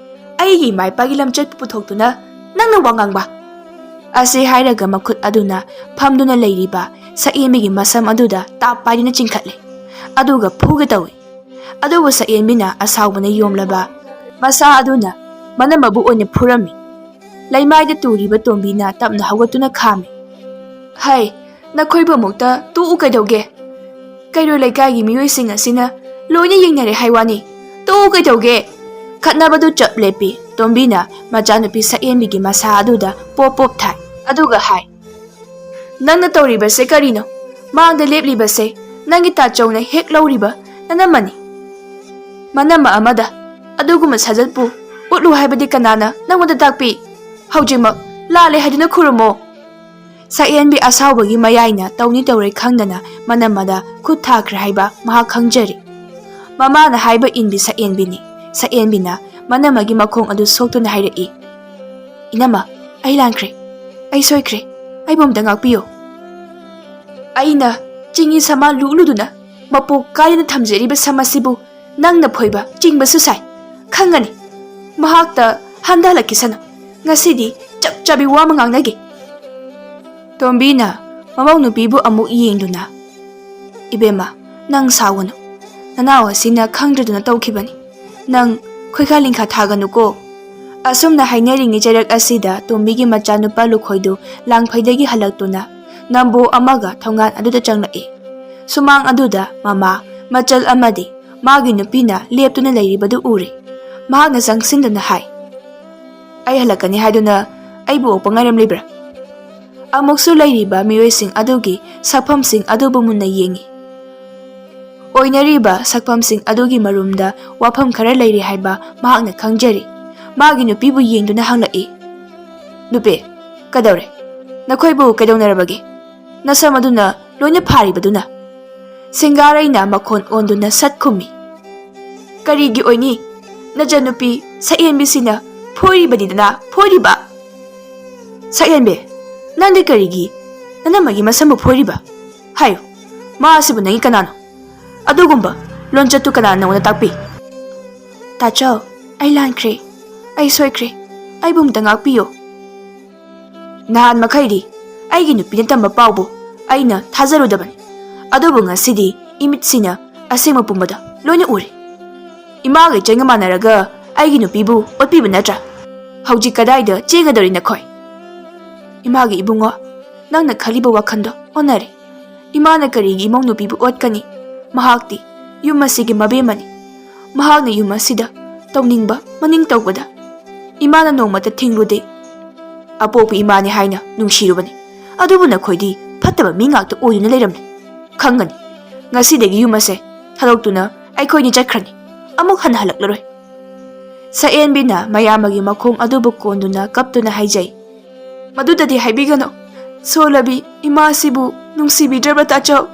ꯑꯩꯒꯤ ꯏꯃꯥ ꯏꯄꯥꯒꯤ ꯂꯝꯆꯠꯄꯨ ꯄꯨꯊꯣꯛꯇꯨꯅ ꯅꯪꯅ ꯋꯥ ꯉꯥꯡꯕ?" ꯑꯁꯤ ꯍꯥꯏꯔꯒ ꯃꯈꯨꯠ ꯑꯗꯨꯅ ꯐꯝꯗꯨꯅ ꯂꯩꯔꯤꯕ ꯁꯛꯌꯦꯟꯕꯤꯒꯤ ꯃꯁꯝ ꯑꯗꯨꯗ ꯇꯥꯞ ꯄꯥꯏꯗꯨꯅ ꯆꯤꯡꯈꯠꯂꯦ꯫ ꯑꯗꯨꯒ ꯐꯨꯒꯦ ꯇꯧꯏ꯫ ꯑꯗꯨꯕꯨ ꯁꯛꯌꯦꯟꯕꯤꯅ ꯑꯁꯥꯎꯕꯅ ꯌꯣꯝꯂꯕ ꯃꯁꯥ ꯑꯗꯨꯅ ꯃꯅꯝꯃꯕꯨ ꯑꯣꯏꯅ ꯐꯨꯔꯝꯃꯤ꯫ ꯂꯩꯃꯥꯏꯗ ꯇꯨꯔꯤꯕ ꯇꯣꯝꯕꯤꯅ ꯇꯞꯅ ꯍꯧꯒꯠꯇꯨꯅ ꯈꯥꯝꯃꯤ꯫ "ꯍꯩ, ꯅꯈꯣꯏꯕꯨ ꯑꯃꯨꯛꯇ ꯇꯣꯛꯎ ꯀꯩꯗꯧꯒꯦ? ꯀꯩꯔꯣꯏ ꯂꯩꯀꯥꯏꯒꯤ ꯃꯤꯑꯣꯏꯁꯤꯡ ꯑꯁꯤꯅ ꯂꯣꯏꯅ ꯌꯦꯡꯅꯔꯦ ꯍꯥꯏ ꯋꯥꯅꯤ꯫ ꯇꯣꯛꯎ ꯀꯩꯗꯧꯒꯦ?" ꯈꯠꯅꯕꯗꯨ ꯆꯞ ꯂꯦꯞꯄꯤ꯫ ꯇꯣꯝꯕꯤꯅ ꯃꯆꯥꯅꯨꯄꯤ ꯁꯛꯌꯦꯟꯕꯤꯒꯤ ꯃꯁꯥ ꯑꯗꯨꯗ ꯄꯣꯞ ꯄꯣꯞ ꯊꯥꯏ꯫ ꯑꯗꯨꯒ ꯍꯥꯏ, "ꯅꯪꯅ ꯇꯧꯔꯤꯕꯁꯦ ꯀꯔꯤꯅꯣ? ꯃꯥꯡꯗ ꯂꯦꯞꯂꯤꯕꯁꯦ ꯅꯪꯒꯤ ꯇꯥꯆꯧꯅ ꯍꯦꯛ ꯂꯧꯔꯤꯕ ꯅꯅꯝꯃꯅꯤ꯫ ꯃꯅꯝꯃ ꯑꯃꯗ ꯑꯗꯨꯒꯨꯝꯕ ꯁꯥꯖꯠꯄꯨ ꯎꯠꯂꯨ ꯍꯥꯏꯕꯗꯤ ꯀꯅꯥꯅ ꯅꯪꯉꯣꯟꯗ ꯇꯥꯛꯄꯤ? ꯍꯧꯖꯤꯛꯃꯛ ꯂꯥꯜꯂꯦ ꯍꯥꯏꯗꯨꯅ ꯈꯨꯔꯨꯝꯃꯣ꯫" ꯁꯛꯍꯦꯟꯕꯤ ꯑꯁꯥꯎꯕꯒꯤ ꯃꯌꯥꯏꯅ ꯇꯧꯅꯤ ꯇꯧꯔꯣꯏ ꯈꯪꯗꯅ ꯃꯅꯝꯃꯗ ꯈꯨꯠ ꯊꯥꯈ꯭ꯔꯦ ꯍꯥꯏꯕ ꯃꯍꯥꯛ ꯈꯪꯖꯔꯤ꯫ ꯃꯃꯥꯅ ꯍꯥꯏꯕ ꯏꯟꯕꯤ ꯁꯛꯍꯦꯟꯕꯤꯅꯤ꯫ ꯁꯛꯍꯦꯟꯕꯤꯅ ꯃꯅꯝꯃꯒꯤ ꯃꯈꯣꯡ ꯑꯗꯨ ꯁꯣꯛꯇꯨꯅ ꯍꯥꯏꯔꯛꯏ, "ꯏꯅꯝꯃ, ꯑꯩ ꯂꯥꯟꯈ꯭ꯔꯦ, ꯑꯩ ꯁꯣꯏꯈ꯭ꯔꯦ, ꯑꯩꯕꯨ ꯑꯝꯇ ꯉꯥꯛꯄꯤꯌꯨ꯫ ꯑꯩꯅ ꯆꯤꯡꯒꯤ ꯁꯃꯥ ꯂꯨꯛꯂꯨꯗꯨꯅ ꯃꯄꯣꯛ ꯀꯥꯏꯗꯅ ꯊꯝꯖꯔꯤꯕ ꯁꯝ ꯑꯁꯤꯕꯨ ꯅꯪꯅ ꯐꯣꯏꯕ ꯆꯤꯡꯕꯁꯨ ꯁꯥꯏ꯫ ꯈꯪꯒꯅꯤ꯫ ꯃꯍꯥꯛꯇ ꯍꯟꯊꯍꯜꯂꯛꯈꯤꯁꯅꯨ꯫ ꯉꯁꯤꯗꯤ ꯆꯞ ꯆꯥꯕꯤ ꯋꯥ ꯑꯃ ꯉꯥꯡꯅꯒꯦ꯫" ꯇꯣꯝꯕꯤꯅ ꯃꯃꯧ ꯅꯨꯄꯤꯕꯨ ꯑꯃꯨꯛ ꯌꯦꯡꯗꯨꯅ, "ꯏꯕꯦꯝꯃ, ꯅꯪ ꯁꯥꯎꯒꯅꯨ꯫ ꯅꯅꯥꯎ ꯑꯁꯤꯅ ꯈꯪꯗ꯭ꯔꯗꯨꯅ ꯇꯧꯈꯤꯕꯅꯤ꯫ ꯅꯪ ꯈꯣꯏꯈꯥ ꯂꯤꯡꯈꯥ ꯊꯥꯒꯅꯨꯀꯣ꯫" ꯑꯁꯨꯝꯅ ꯍꯥꯏꯅꯔꯤꯉꯩ ꯆꯩꯔꯛ ꯑꯁꯤꯗ ꯇꯣꯝꯕꯤꯒꯤ ꯃꯆꯥꯅꯨꯄꯥ ꯂꯨꯈꯣꯏꯗꯨ ꯂꯥꯡꯐꯩꯗꯒꯤ ꯍꯜꯂꯛꯇꯨꯅ ꯅꯝꯕꯣ ꯑꯃꯒ ꯊꯣꯡꯒꯥꯟ ꯑꯗꯨꯗ ꯆꯪꯂꯛꯏ꯫ ꯁꯨꯃꯥꯡ ꯑꯗꯨꯗ ꯃꯃꯥ, ꯃꯆꯜ ꯑꯃꯗꯤ ꯃꯥꯒꯤ ꯅꯨꯄꯤꯅ ꯂꯦꯞꯇꯨꯅ ꯂꯩꯔꯤꯕꯗꯨ ꯎꯔꯦ꯫ ꯃꯍꯥꯛꯅ ꯆꯪꯁꯤꯟꯗꯨꯅ ꯍꯥꯏ, "ꯑꯩ ꯍꯜꯂꯛꯀꯅꯤ ꯍꯥꯏꯗꯨꯅ ꯑꯩꯕꯨ ꯑꯣꯛꯄ ꯉꯥꯏꯔꯝꯂꯤꯕ꯭ꯔꯥ?" ꯑꯃꯨꯛꯁꯨ ꯂꯩꯔꯤꯕ ꯃꯤꯑꯣꯏꯁꯤꯡ ꯑꯗꯨꯒꯤ ꯁꯛꯐꯝꯁꯤꯡ ꯑꯗꯨꯕꯨ ꯃꯨꯟꯅ ꯌꯦꯡꯏ꯫ ꯑꯣꯏꯅꯔꯤꯕ ꯁꯛꯐꯝꯁꯤꯡ ꯑꯗꯨꯒꯤ ꯃꯔꯨꯝꯗ ꯋꯥꯐꯝ ꯈꯔ ꯂꯩꯔꯤ ꯍꯥꯏꯕ ꯃꯍꯥꯛꯅ ꯈꯪꯖꯔꯤ꯫ ꯃꯥꯒꯤ ꯅꯨꯄꯤꯕꯨ ꯌꯦꯡꯗꯨꯅ ꯍꯪꯂꯛꯏ, "ꯅꯨꯄꯤ, ꯀꯩꯗꯧꯔꯦ? ꯅꯈꯣꯏꯕꯨ ꯀꯩꯗꯧꯅꯔꯕꯒꯦ? ꯅꯁꯝ ꯑꯗꯨꯅ ꯂꯣꯏꯅ ꯐꯥꯔꯤꯕꯗꯨꯅ?" ꯁꯤꯡꯒꯥꯔꯩꯅ ꯃꯈꯣꯟ ꯑꯣꯟꯗꯨꯅ ꯁꯠ ꯈꯨꯝꯃꯤ, "ꯀꯔꯤꯒꯤ ꯑꯣꯏꯅꯤ? ꯅꯆꯟꯅꯨꯄꯤ ꯁꯛꯍꯦꯟꯕꯤꯁꯤꯅ ꯐꯣꯏꯔꯤꯕꯅꯤꯗꯅ, ꯐꯣꯏꯔꯤꯕ!" "ꯁꯛꯍꯦꯟꯕꯤ, ꯅꯪꯗꯤ ꯀꯔꯤꯒꯤ ꯅꯅꯝꯃꯒꯤ ꯃꯁꯝꯕꯨ ꯐꯣꯏꯔꯤꯕ? ꯍꯥꯏꯌꯨ, ꯃꯥ ꯑꯁꯤꯕꯨ ꯅꯪꯒꯤ ꯀꯅꯥꯅꯣ? ꯑꯗꯨꯒꯨꯝꯕ ꯂꯣꯟꯆꯠꯇꯨ ꯀꯅꯥꯅ ꯅꯉꯣꯟꯗ ꯇꯥꯛꯄꯤ?" "ꯇꯥꯆꯧ, ꯑꯩ ꯂꯥꯟꯈ꯭ꯔꯦ꯫ ꯑꯩ ꯁꯣꯏꯈ꯭ꯔꯦ꯫ ꯑꯩꯕꯨ ꯑꯝꯇ ꯉꯥꯛꯄꯤꯌꯨ꯫" ꯅꯍꯥꯟ ꯃꯈꯩꯗꯤ ꯑꯩꯒꯤ ꯅꯨꯄꯤꯅ ꯇꯝꯕ ꯄꯥꯎꯕꯨ ꯑꯩꯅ ꯊꯥꯖꯔꯨꯗꯕꯅꯤ꯫ ꯑꯗꯨꯕꯨ ꯉꯁꯤꯗꯤ ꯏꯃꯤꯠꯁꯤꯅ ꯑꯁꯦꯡꯕ ꯄꯨꯝꯕꯗ ꯂꯣꯏꯅ ꯎꯔꯦ꯫ ꯏꯃꯥꯒ ꯏꯆꯟꯒ ꯃꯥꯟꯅꯔꯒ ꯑꯩꯒꯤ ꯅꯨꯄꯤꯕꯨ ꯑꯣꯠꯄꯤꯕ ꯅꯠꯇ꯭ꯔꯥ? ꯍꯧꯖꯤꯛ ꯀꯗꯥꯏꯗ ꯆꯦꯟꯒꯗꯧꯔꯤ ꯅꯈꯣꯏ? ꯏꯃꯥꯒꯤ ꯏꯕꯨꯡꯉꯣ, ꯅꯪꯅ ꯈꯜꯂꯤꯕ ꯋꯥꯈꯜꯗꯣ ꯑꯣꯟꯅꯔꯦ꯫ ꯏꯃꯥꯅ ꯀꯔꯤꯒꯤ ꯏꯃꯧ ꯅꯨꯄꯤꯕꯨ ꯑꯣꯠꯀꯅꯤ? ꯃꯍꯥꯛꯇꯤ ꯌꯨꯝ ꯑꯁꯤꯒꯤ ꯃꯕꯦꯝꯃꯅꯤ꯫ ꯃꯍꯥꯛꯅ ꯌꯨꯝ ꯑꯁꯤꯗ ꯇꯧꯅꯤꯡꯕ ꯃꯅꯤꯡ ꯇꯧꯕꯗ ꯏꯃꯥꯅ ꯅꯣꯡꯃꯇ ꯊꯤꯡꯂꯨꯗꯦ꯫ ꯑꯄꯣꯛꯄ ꯏꯃꯥꯅꯤ ꯍꯥꯏꯅ ꯅꯨꯡꯁꯤꯔꯨꯕꯅꯤ꯫ ꯑꯗꯨꯕꯨ ꯅꯈꯣꯏꯗꯤ ꯐꯠꯇꯕ ꯃꯤ ꯉꯥꯛꯇ ꯑꯣꯏꯗꯨꯅ ꯂꯩꯔꯝꯂꯦ꯫ ꯈꯪꯒꯅꯤ꯫ ꯉꯁꯤꯗꯒꯤ ꯌꯨꯝ ꯑꯁꯦ ꯊꯥꯗꯣꯛꯇꯨꯅ ꯑꯩꯈꯣꯏꯅꯤ ꯆꯠꯈ꯭ꯔꯅꯤ꯫ ꯑꯃꯨꯛ ꯍꯟꯅ ꯍꯜꯂꯛꯂꯔꯣꯏ꯫ ꯁꯛꯍꯦꯟꯕꯤꯅ ꯃꯌꯥꯝꯕꯒꯤ ꯃꯈꯣꯡ ꯑꯗꯨꯕꯨ ꯀꯣꯟꯗꯨꯅ ꯀꯞꯇꯨꯅ ꯍꯥꯏꯖꯩ, "ꯃꯗꯨꯗꯗꯤ ꯍꯥꯏꯕꯤꯒꯅꯨ꯫ "ꯁꯣꯂꯕꯤ, ꯏꯃꯥꯁꯤꯕꯨ ꯅꯨꯡꯁꯤꯕꯤꯗ꯭ꯔꯕ ꯇꯥꯆꯧ?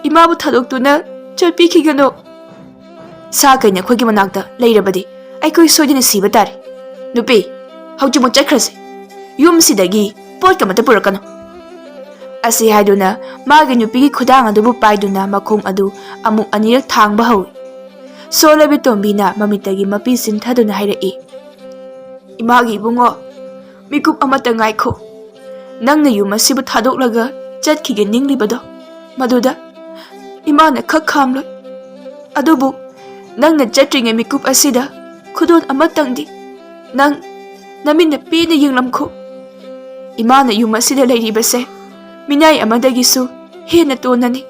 ꯏꯃꯥꯕꯨ ꯊꯥꯗꯣꯛꯇꯨꯅ ꯆꯠꯄꯤꯈꯤꯒꯅꯨ꯫ ꯁꯥ ꯀꯩꯅ ꯑꯩꯈꯣꯏꯒꯤ ꯃꯅꯥꯛꯇ ꯂꯩꯔꯕꯗꯤ ꯑꯩꯈꯣꯏ ꯁꯣꯏꯗꯅ ꯁꯤꯕ ꯇꯥꯔꯦ꯫ ꯅꯨꯄꯤ, ꯍꯧꯖꯤꯛꯃꯛ ꯆꯠꯈ꯭ꯔꯁꯤ꯫ ꯌꯨꯝꯁꯤꯗꯒꯤ ꯄꯣꯠꯀ ꯑꯃꯠꯇ ꯄꯨꯔꯛꯀꯅꯨ"꯫ ꯑꯁꯤ ꯍꯥꯏꯗꯨꯅ ꯃꯥꯒꯤ ꯅꯨꯄꯤꯒꯤ ꯈꯨꯗꯥꯡ ꯑꯗꯨꯕꯨ ꯄꯥꯏꯗꯨꯅ ꯃꯈꯣꯡ ꯑꯗꯨ ꯑꯃꯨꯛ ꯑꯅꯤꯔꯛ ꯊꯥꯡꯕ ꯍꯧꯏ꯫ ꯁꯣꯂꯕꯤ ꯇꯣꯝꯕꯤꯅ ꯃꯃꯤꯠꯇꯒꯤ ꯃꯄꯤ ꯆꯤꯟꯊꯗꯨꯅ ꯍꯥꯏꯔꯛꯏ, "ꯏꯃꯥꯒꯤ ꯏꯕꯨꯡꯉꯣ, ꯃꯤꯀꯨꯞ ꯑꯃꯇ ꯉꯥꯏꯈꯣ꯫ ꯅꯪꯅ ꯌꯨꯝ ꯑꯁꯤꯕꯨ ꯊꯥꯗꯣꯛꯂꯒ ꯆꯠꯈꯤꯒꯦ ꯅꯤꯡꯂꯤꯕꯗꯣ, ꯃꯗꯨꯗ ꯏꯃꯥꯅ ꯈꯛ ꯈꯥꯝꯂꯣꯏ꯫ ꯑꯗꯨꯕꯨ ꯅꯪꯅ ꯆꯠꯇ꯭ꯔꯤꯉꯩ ꯃꯤꯀꯨꯞ ꯑꯁꯤꯗ ꯈꯨꯗꯣꯜ ꯑꯃꯇꯪꯗꯤ ꯅꯪ ꯅꯃꯤꯠꯅ ꯄꯦꯟꯅ ꯌꯦꯡꯂꯝꯈꯣ꯫ ꯏꯃꯥꯅ ꯌꯨꯝ ꯑꯁꯤꯗ ꯂꯩꯔꯤꯕꯁꯦ ꯃꯤꯅꯥꯏ ꯑꯃꯗꯒꯤꯁꯨ ꯍꯦꯟꯅ ꯇꯣꯟꯅꯅꯤ꯫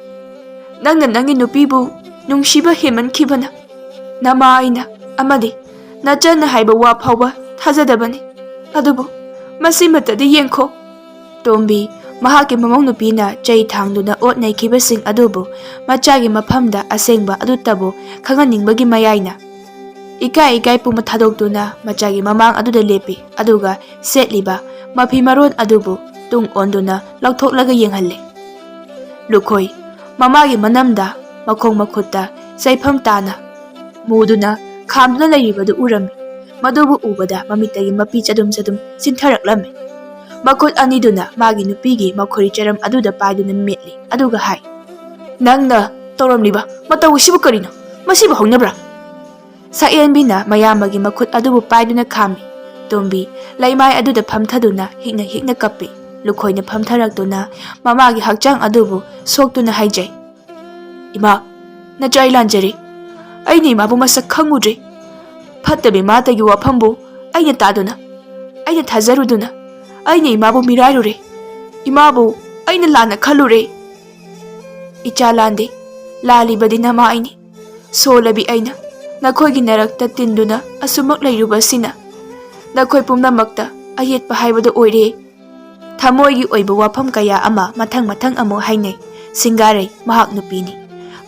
ꯅꯪꯅ ꯅꯪꯒꯤ ꯅꯨꯄꯤꯕꯨ ꯅꯨꯡꯁꯤꯕ ꯍꯦꯟꯃꯟꯈꯤꯕꯅ ꯅꯃꯥ ꯑꯩꯅ ꯑꯃꯗꯤ ꯅꯆꯟꯅ ꯍꯥꯏꯕ ꯋꯥ ꯐꯥꯎꯕ ꯊꯥꯖꯗꯕꯅꯤ꯫ ꯑꯗꯨꯕꯨ ꯃꯁꯤꯃꯇꯗꯤ ꯌꯦꯡꯈꯣ"꯫ ꯇꯣꯝꯕꯤ ꯃꯍꯥꯛꯀꯤ ꯃꯃꯧ ꯅꯨꯄꯤꯅ ꯆꯩ ꯊꯥꯡꯗꯨꯅ ꯑꯣꯠ ꯅꯩꯈꯤꯕꯁꯤꯡ ꯑꯗꯨꯕꯨ ꯃꯆꯥꯒꯤ ꯃꯐꯝꯗ ꯑꯁꯦꯡꯕ ꯑꯗꯨꯇꯕꯨ ꯈꯪꯍꯟꯅꯤꯡꯕꯒꯤ ꯃꯌꯥꯏꯅ ꯏꯀꯥꯏ ꯏꯀꯥꯏ ꯄꯨꯝꯕ ꯊꯥꯗꯣꯛꯇꯨꯅ ꯃꯆꯥꯒꯤ ꯃꯃꯥꯡ ꯑꯗꯨꯗ ꯂꯦꯞꯄꯤ, ꯑꯗꯨꯒ ꯁꯦꯠꯂꯤꯕ ꯃꯐꯤ ꯃꯔꯣꯟ ꯑꯗꯨꯕꯨ ꯇꯨꯡ ꯑꯣꯟꯗꯨꯅ ꯂꯧꯊꯣꯛꯂꯒ ꯌꯦꯡꯍꯜꯂꯦ꯫ ꯂꯨꯈꯣꯏ ꯃꯃꯥꯒꯤ ꯃꯅꯝꯗ ꯃꯈꯣꯡ ꯃꯈꯨꯠꯇ ꯆꯩꯐꯝ ꯇꯥꯅ ꯃꯨꯗꯨꯅ ꯈꯥꯝꯗꯨꯅ ꯂꯩꯔꯤꯕꯗꯨ ꯎꯔꯝꯃꯤ꯫ ꯃꯗꯨꯕꯨ ꯎꯕꯗ ꯃꯃꯤꯠꯇꯒꯤ ꯃꯄꯤ ꯆꯗꯨꯝ ꯆꯗꯨꯝ ꯆꯤꯟꯊꯔꯛꯂꯝꯃꯤ꯫ ꯃꯈꯨꯠ ꯑꯅꯤꯗꯨꯅ ꯃꯥꯒꯤ ꯅꯨꯄꯤꯒꯤ ꯃꯈꯣꯔꯤ ꯆꯔꯝ ꯑꯗꯨꯗ ꯄꯥꯏꯗꯨꯅ ꯃꯦꯠꯂꯤ, ꯑꯗꯨꯒ ꯍꯥꯏ, "ꯅꯪꯅ ꯇꯧꯔꯝꯂꯤꯕ ꯃꯇꯧ ꯑꯁꯤꯕꯨ ꯀꯔꯤꯅꯣ? ꯃꯁꯤꯕꯨ ꯍꯧꯅꯕ꯭ꯔꯥ?" ꯁꯛꯍꯦꯟꯕꯤꯅ ꯃꯌꯥꯝꯕꯒꯤ ꯃꯈꯨꯠ ꯑꯗꯨꯕꯨ ꯄꯥꯏꯗꯨꯅ ꯈꯥꯝꯃꯤ꯫ ꯇꯣꯝꯕꯤ ꯂꯩꯃꯥꯏ ꯑꯗꯨꯗ ꯐꯝꯊꯗꯨꯅ ꯍꯤꯛꯅ ꯍꯤꯛꯅ ꯀꯞꯄꯤ꯫ ꯂꯨꯈꯣꯏꯅ ꯐꯝꯊꯔꯛꯇꯨꯅ ꯃꯃꯥꯒꯤ ꯍꯛꯆꯥꯡ ꯑꯗꯨꯕꯨ ꯁꯣꯛꯇꯨꯅ ꯍꯥꯏꯖꯩ, "ꯏꯃꯥ, ꯅꯆꯥꯏ ꯂꯥꯟꯖꯔꯦ꯫ ꯑꯩꯅ ꯏꯃꯥꯕꯨ ꯃꯁꯛ ꯈꯪꯉꯨꯗ꯭ꯔꯦ꯫ ꯐꯠꯇꯕ ꯏꯃꯥꯇꯒꯤ ꯋꯥꯐꯝꯕꯨ ꯑꯩꯅ ꯇꯥꯗꯨꯅ, ꯑꯩꯅ ꯊꯥꯖꯔꯨꯗꯨꯅ, ꯑꯩꯅ ꯏꯃꯥꯕꯨ ꯃꯤꯔꯥꯏꯔꯨꯔꯦ꯫ ꯏꯃꯥꯕꯨ ꯑꯩꯅ ꯂꯥꯟꯅ ꯈꯜꯂꯨꯔꯦ꯫ ꯏꯆꯥ ꯂꯥꯟꯗꯦ, ꯂꯥꯜꯂꯤꯕꯗꯤ ꯅꯃꯥ ꯑꯩꯅꯤ꯫ ꯁꯣꯜꯂꯕꯤ ꯑꯩꯅ ꯅꯈꯣꯏꯒꯤ ꯅꯔꯛꯇ ꯇꯤꯟꯗꯨꯅ ꯑꯁꯨꯃꯛ ꯂꯩꯔꯨꯕꯁꯤꯅ ꯅꯈꯣꯏ ꯄꯨꯝꯅꯃꯛꯇ ꯑꯌꯦꯠꯄ ꯍꯥꯏꯕꯗꯨ ꯑꯣꯏꯔꯦ"꯫ ꯊꯃꯣꯏꯒꯤ ꯑꯣꯏꯕ ꯋꯥꯐꯝ ꯀꯌꯥ ꯑꯃ ꯃꯊꯪ ꯃꯊꯪ ꯑꯃꯨꯛ ꯍꯥꯏꯅꯩ꯫ ꯁꯤꯡꯒꯥꯔꯩ ꯃꯍꯥꯛ ꯅꯨꯄꯤꯅꯤ꯫